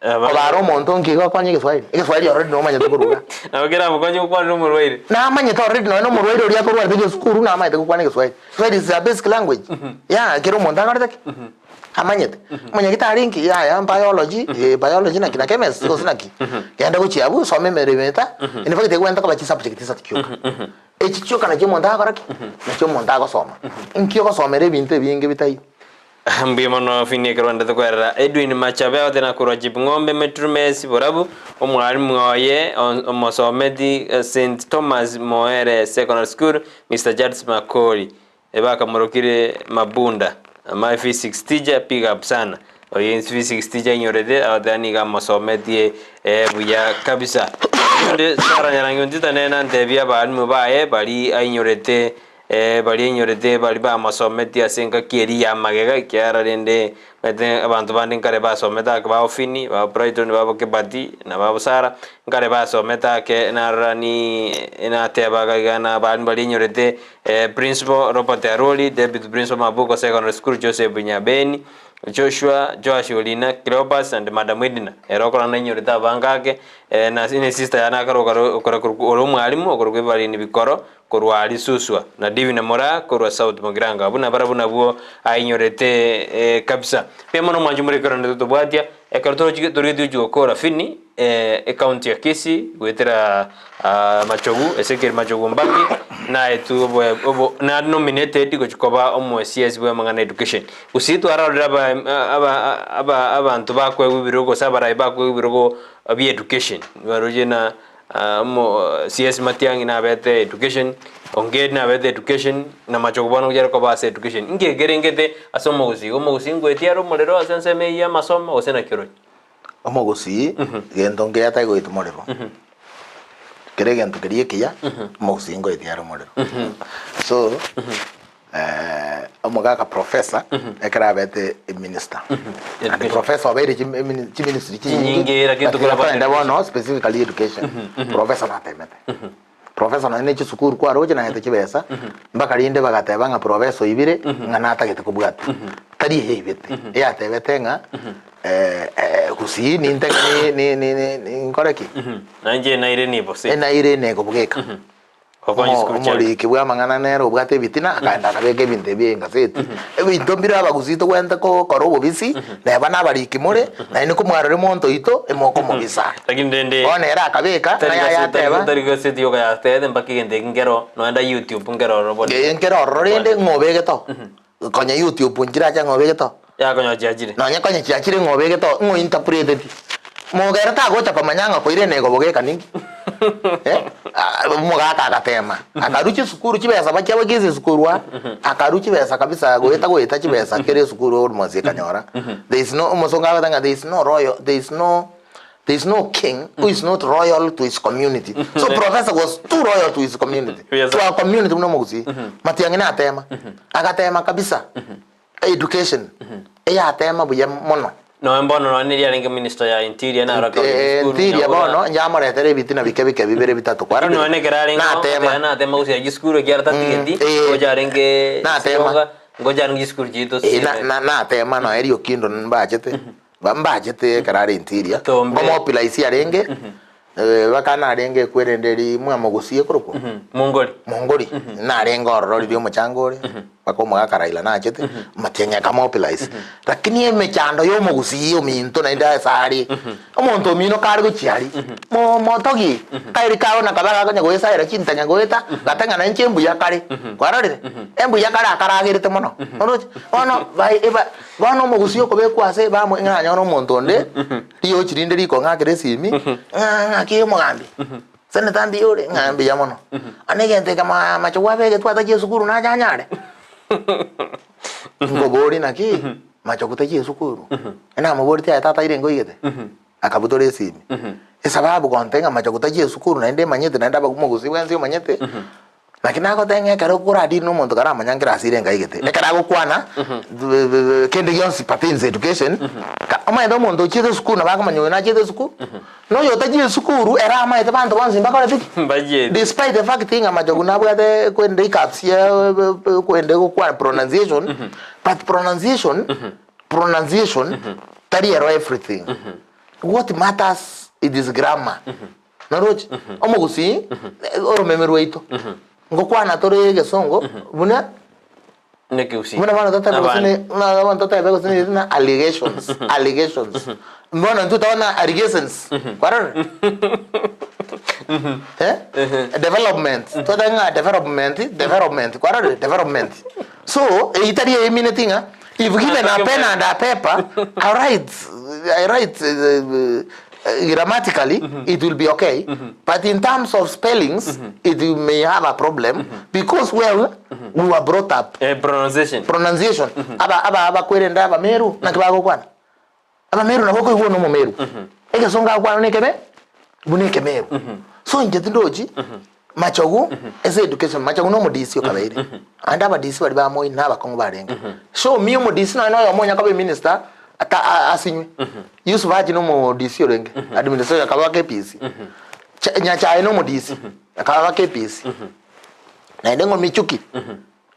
Kobara omonto nki gokonya egeswahili? Egeswahili already nomanyete koruga. Nabo keramokonye gokwanera omorwaire. Namanyete already nonya na omorwaire oria akorwarete esukuru namanyete gokwana egeswahili. Kiswahili is a basic language. Yeah, kera omonto akorete ki? Amanyete. Omonyagitari nki? Yaya biology, eh biology naki na chemistry gose naki? Genda gochia abwo osome emeremo eta, in fact egwenerete koba chisubject isato chioka. Echi chioka nachio omonto agokora ki? Nachio omonto agosoma. Nki ogosomera ebinto ebinge bitaiyo? Mbuya mono Finie ekero ondete kwerera Edwin Machabe agotena korwa Chipng'ombe Metrumes Borabu, omwalimu oye omosometi St Thomas Moere Secondary School Mister Charles Makori bakamorokire Mabunda my physics teacher big up sana oyo physics teacher ainyorete agoteba nigo amosometie buya kabisa. Onde Sarah Nyarangi Ontita nere nantebie abalimu baye baria ainyorete Baria inyorete baria bamosometie ase engaki eria y'amagega, ekiagera rende omanyete abanto bande nkare basomete ake ba Ofini, ba Brighton, ba Kebati, na ba Busara, nkare basomete ake narora ni nateba iga iga na abalimu baria inyorete Principal Robert Arori, Deputy Principal Mabuko Secondary School Joseph Nyabeni, Joshua, Joash Olina, Cleopas and Madam Edna, ere okorora nainyorete abange ake, na sister yane akaroka ore omwalimu okorokwa Evaline Bikoro, Korwa risuswa, na Divina Moraa korwa South Mugirango. Abwo nabarabwo nabwo ainyorete kabisa. Mbuya mono mwanche more ekero naende totobwatia, ekero torochi torigetie gochia gokora Fini ecounty ya Kisii goetera Machogu Ezekiel Machogu Mbaki naetwe oboe obo na nominated gochia koba omo CS bwa amang'ana education. Gusii twarorire aba aba aba abanto bakoegwa ebirogo gose abarai bakoegwa ebirogo bia education baroche na. Omo CS Matiang'i nabete education, Ongeri nabete education, na Machogu bono ngochia are koba ase education. Inki ekerengete ase omogusii? Omogusii ngoetia are omorero ase ensemo eyio ya amasomo gose naki oroche? Omogusii gento nkeya atari goeta omorero, kera egento keria ekiya, omogusii ngoetia are omorero. So, omogaka professor ekero abete eminister, and professor obeire chimi chiministry Chinyinge, chinyinge, lakini but tokora tokogenda bono specifically education, professor natemete. Professor nonye ne chisukuru kwaroche naete chibesa, mpaka rinde bagateba ng'a professor oibire, ng'a natagete kobwatwa. Tari eye aibete, eyatebete ng'a gusii ninte ni- ni- ni- ni- ni- nkore ki? Nainche naire nibo se. Enaire negobweka. Gokonya chisukuru chiane. Omoriki bw'amang'ana nere obwate ebitina, akaenda akabeka ebinto ebi engaseti. Ebinto mbire abagusii togwenerete gokora obobisi, neba nabariki more, naende komwarora omonto oito, emokomobisa. Lakini rende Bono ere akabeka, tari naye gazeti tari ayateba, tari gazeti yoka yatebete mpaka egento eke nkero noenda YouTube nkero ororo bono. Ee, nkere ororo rende ng'a obegete oo. Konya YouTube nchirache ng'a obegete oo. Yakonya chiachire. Nonye konya chiachire ng'a obegete oo, ng'a ointerpreteti. Mogere tagocha komanya ng'a koire negobo geka ninki. Eh, ah, omogaka agatema, akarwa chisukuru chibesa bachiabo chia ase esukuru aa, akarwa chibesa kabisa goeta goeta chibesa kera esukuru almost ekanyora. There is no omosongo agoteba ng'a there is no royal, there is no there is no king who is not royal to his community. So professor was too royal to his community. Yes, To our community buna omogusii. Matiang'i natema, agatema kabisa. Education eyatema buya mono. Noe mbono nonya neri arenge minister ya interior naro akaba Eh, chisukuru interior nyagura. bono nyamoretere ebitina bike bike bibere bitato Lakini nonya nekero arenge Natema. natema natema gosiria chisukuru ekiagera tatigeti Mm, eh. ngocha arenge Natema. Sironga, ngocha arenge chisukuru chiaito Eh, na- ase- na- natema nonya Riokindo mbachete Ba- mbachete ekero are interior Tombe. ngomopilaisi arenge eh, baka narenge ekwerende ri mwamogusie korokwa Mongori. Mongori narenge ororo riria omochango ore mpaka omogaka Raila nachete matiang'i akamobilize lakini emechando ya omogusii ominto naende ase are omonto omino kare gochia aria mo motogi kaeri kago na kabe gakonya goesaera chintanya goeta gate ng'a nainche mbuya kare kwarorire embuya kare akaragerete mono oroche bono bai eba bono omogusii okobekwa ase bamo ng'a nanyore omonto onde riochi rinde rikong'akera esimi ng'a ng'aki omogambi. Senator mbuya ore? Ng'a mbuya mono. One egento eke amache gwabegetwe atachia esukuru nache anyare? Nkoborie naki, machogu tachia esukuru? Namoboretie aye tata aire nkoigete? Akabutora esimi. Esababu gontebia ng'a machogu tachia esukuru naende emanyete naende omogusii bwensi omanyete, Naki nagotebia ng'a ekero okoradeal na omonto karamanya nkirasi ere nkaigete, ekero agokwana kende gionsi pertains education, ka omanyete omonto ochiete esukuru nabo akomanya oyo nachiete esukuru, na oyo otachia esukuru ere amaete banto bonsi mbakorete ki? Mbachieti. Despite the fact ng'a Machogu nabwate kwende hiccups ya kwende gokwana pronunciation, but pronunciation, pronunciation tari ero everything. What matters it is grammar. Naroche, omogusii, oromeme rwaito, ngokwana tore egesongo buna Nekegusii. buna bono totebe gose Abande. ne buna bono totebe gose ne na allegations, allegations. Bono intwe tokona allegations, kwarorire? Eh? Development, totebe ng'a development, development, kwarorire? Development. So, eyio tari emineti ng'a if given a pen and a paper, I write, I write grammatically it will be okay but in terms of spellings it may have a problem because well we were brought up Eh, pronunciation. pronunciation aba aba abakwerende abameru naki bagokwana abameru nabo okoigwa na omomeru egesongo agokwana na ekebe buna ekemeru so inche tindochi machogu ase education machogu na omodisi okabeire ande abadisi baria ba moi na abakong'u barenge show me omodisi nonya na oyomo onya koba eminister ata a- asinywe Yusuf Haji na omodisi orenge administration akaba KPC Cha- Nyachae na omodisi akaba KPC naende ng'o Michuki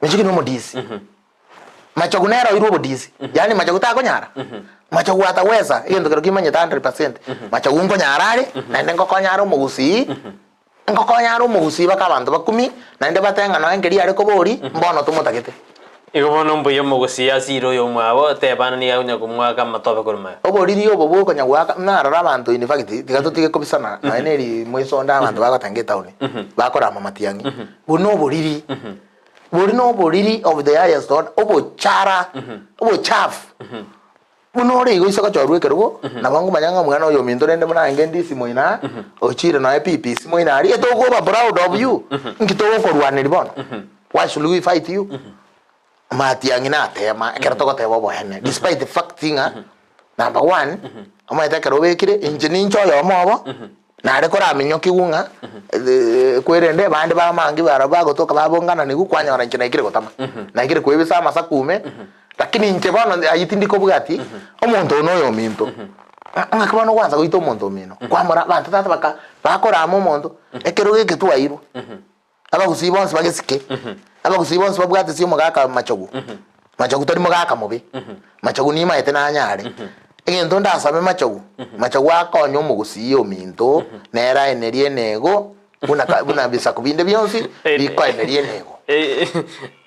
Michuki na omodisi Machogu nere oirwe obodisi yaani Machogu takonyara Machogu ataweza egento kero kimanyete 100% Machogu nkonyara are naende ngokonya are omogusii Ngokonya are omogusii baka abanto bakumi, naende batebe ng'a nonya nkeria are kobori, mbono tomotagete. Igo bono mbuya omogusii asire oyomwabo, tebana nigo akonya komwaka amatobe korwa magega. Oboriri obo bwokonya goaka, narora abanto in fact, tiga totige kobisana, nonya na eri moisonde abanto bagotenga etaoni, bakorama matiang'i, buna oboriri, bori na oboriri of the highest order, obochara, obochafu. Buna ore igo ise gochorwa ekerogo, nabo nkomanya ng'a omwana oyo ominto rende buna aenge ndisi moino aa, ochire nonya PPC moino aria, etokoba proud of you, nki togokorwaneria bono? Why should we fight you? Matiang'i natema ekero togoteba oboene, despite the fact ng'a number one, omanyete ekero obekire, inche ninche oyomo obo, nare koraminyokigwa ng'a kwerende abande bamange barabwo bagotoka babongananigwa, kwanyora inche naikire gotama, naikire koebisa amasaku ime, Lakini inche bono ayio tindi kobwatia, omonto oyo noyo ominto. Ng'aki bono gwansa goita omonto omino? Kwamora abanto tata baka bakorama omonto, ekero geke twairwa, abagusii bonsi bagesike, abagusii bonsi babwate omogaka machogu, machogu tori mogaka mobe, machogu nimaete nanyare. Egento ndasabe machogu, machogu akonye omogusii ominto, nere aenerie enego, buna ka buna ebisaku binde bionsi bikoeneria enego.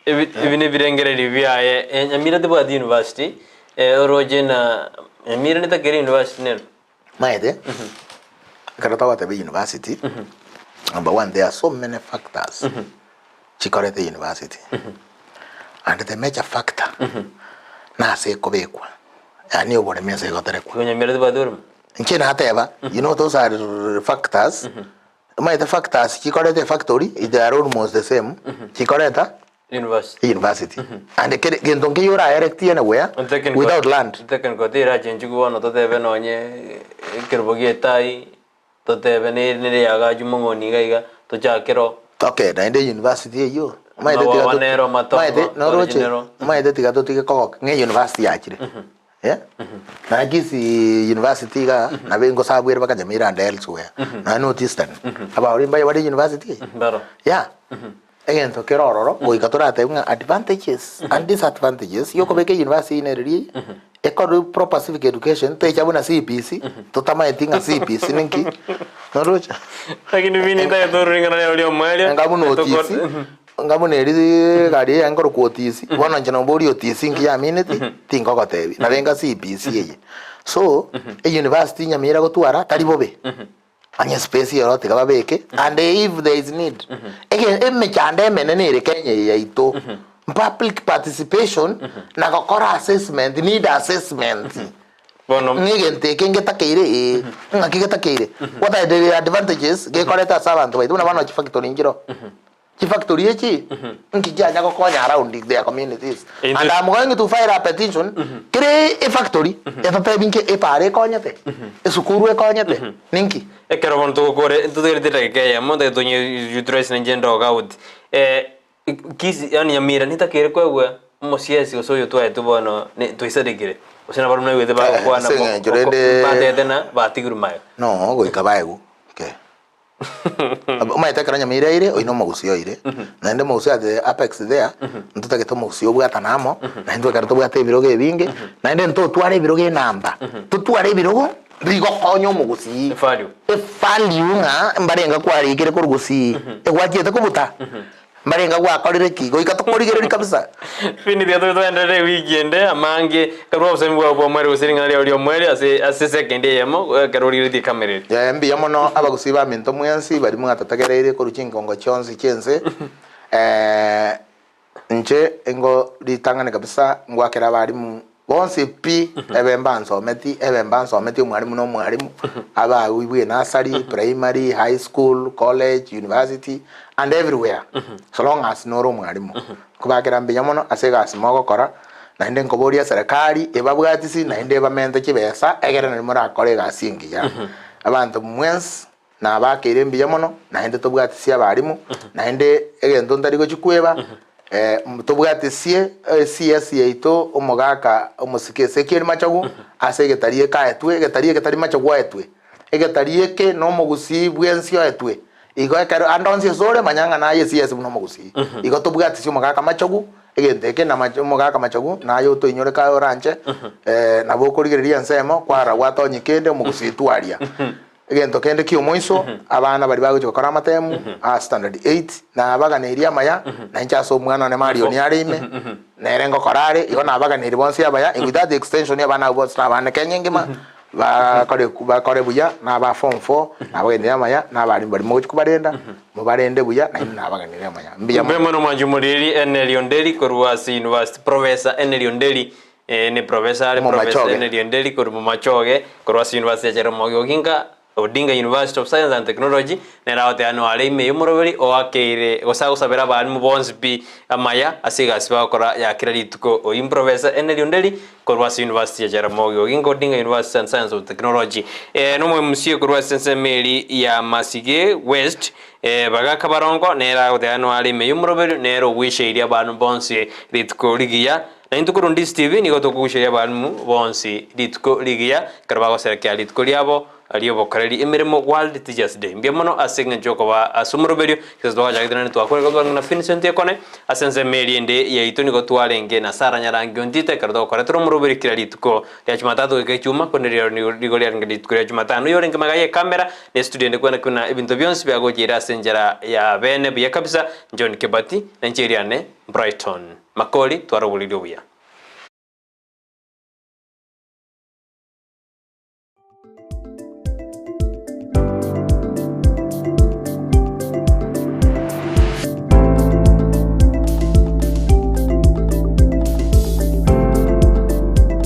Ebi ebi nebirengererio biaye, eh, Nyamira tebwati university, eh, oroche na Nyamira netakere university nero. Maete, ekero togoteba university, number one there are so many factors chikorete university, and the major factor nase ekobekwa, yaani oboremo ase egoterekwa. Igo Nyamira tebwati boremo? Inche nateba, you know those are factors, omanyete factors chikoreta efactory they are almost the same, chikoreta University. university. And kere gento nkeiyo ora erect anywhere without land. Technical terachenchigwa bono totebe nonye ekerobo gia etai, totebe ne nere yagachwa mong'oni iga iga, tochakere oo. Okay, naende university eyio, omanyete tiga Mawawa to- nero, matongo, omanyete noroche, original. omanyete tiga totige kogoka ng'a university yachire. Eh, na Kisii University igaa, nabo engosabwere mpaka Nyamira and elsewhere, nonya North Eastern, abaoria mbaye bare university eye. Mbaro. Yeah, egento kere ororo, goika toratebe ng'a advantages and disadvantages ya okobeka university eye nere riria eye, ekore proper civic education, techa buna CBC, totamaeti ng'a CBC ninki, noroche? Lakini mimi nintagete ororo ring'ana riao ria omoerio. Enga buna Toko- OTC, Onga buna eri egari eye nkorokwa OTC, bono inche nomborie OTC nki yamineti, tinkogotebi, nabo enga CBC eye. So, euniversity Nyamira gotwara tari bobe, onye space ero tiga babeke, and if there is need, ege emechando emenene ere Kenya eye yaito, public participation na gokora assessment, need assessment. Bono Ng'a egento eke ngetakeire ee, ng'aki getakeire, what are the advantages gekoreta ase abanto baito, buna bono chifactory nchiroo. Chifactory echi nki chianya gokonya around their communities Into- and I'm going to file a petition kere efactory etotebi nki epara ekonyete esukuru ekonyete ninki. Ekero bono togokora totegerete edageka eyemo ntagete tonye utilize nainche ndoge out eh, Kisii yaani Nyamira nitakeire koegwa omosiesi gose oyo twaetwe bono ne twaisarekire gose nabarabwo naigwete bagokwana Ase eng'encho rende- batete na batigirwe maega. No goika baegwe okay. Omanyete ekero Nyamira aire, oyio na omogusii oire, naende omogusii at the apex there, ntotagete omogusii obwatane amo, naintwe ekero tobwate ebirogo ebinge, naende ntotware ebirogo enamba, totware ebirogo bigokonya omogusii. Evalue. Evalue ng'a mbarenga kwarikire korwa gusii, egwachiete kobuta, Mbarenga gwakorire ki? Goika tokorigereria kabisa. Bindi tiga tobe twaenderere ewiki ende amange karua obosemi bwao bwa omweri gose ring'ana riao ria omweri ase ase esekendi eyemo ekero origeretie ekamera eri. Ee, mbuya mono abagusii baminto mwensi baria mwatotegereire korwa chingongo chionsi chi'ense. Inche ingo ritang'ani kabisa ngwakera abalimu Bonsi pi, ebe mbansometi, ebe mbansometi omwalimu na omwalimu, abe aigwe enursery, primary, high school, college, university and everywhere, so long as nore omwalimu. Nkobakera mbuya mono ase egasi mogokora, naende nkoboria eserekari ebabwatisi naende ebamente chibesa egere naria morakore egasi engiya. Abanto mwensi Nabakeire mbuya mono, naende tobwatisie abalimu, naende egento ntari gochia kweba, tobwatisie CS yaito omogaka omosike Ezekiel Machogu, ase egetari eke aetwe, egetari eke tari Machogu aetwe, egetari eke na omogusii bwensi oetwe. Igo ekero ande onsi ase ore manya ng'a naye CS buna omogusii. Igo tobwatisie omogaka Machogu, egento eke na omogaka Machogu naye otoinyore kaye oranche, nabo okorigereria ensemo kwarora gwatonya kende omogusii twaria. Egento kende ki'omoiso, abana baria bagochia gokora amatemu a standard eight, nabaganeirie amaya, na inche ase omwana one Marion are ime, nere ngokora are, igo nabaganeirie bonsi abaya, without extension abana abwo bonsi nabane Kenya engima, bakore bakore buya, na aba form four, nabaganeirie amaya, na abalimu baria mogochia kobarenda, mobarende buya, nainwe nabaganeirie amaya. Mbuya Mbuya mono. mono mwanche omoriri Enelio Nderi korwa ase University, Professor Enelio Nderi. Ne professor are professor Momachoge. Henry Onderi korwa Momachoge korwa ase university ya Jaramogi Oginga Odinga University of Science and Technology nere agoteba noare ime y'omoroberi oakeire gose agosabera abalimu bonsi pi amaya ase egasi bagokora ya kera rituko. Oyio professor Henry Onderi korwa ase university ya Jaramogi Oginga Odinga University and Science of Technology. Nomo MCA korwa ase ensemo eri ya Masige West Bagaka barongo nere agoteba noare ime y'omoroberi nere ogwisheirie abandu bonsi rituko rigiya. Na intwe korwa Ndisi TV nigo tokogucheria abalimu bonsi rituko rigiya ekero bagoserekea rituko riabo riobokoreri emeremo World Teachers Day. Mbuya mono ase eng'encho yokoba ase omoroberio gose twagachagete naende twakorire twarenge na Vincent Ekone ase ensemo eria ende yaito nigo twarenge na Sarah Nyarangi Ontite ekero togokoretera omoroberio kera rituko ria Jumatatu goika Echuma korende riaro nigo nigo riarenge rituko ria Jumatano. Oyorenge magega y'ekamera na estudio ende kwena kuna ebinto bionsi biagocheire ase enchera ya bene buya kabisa John Kibati na inche eriane Brighton. Makori twaroboririe obuya.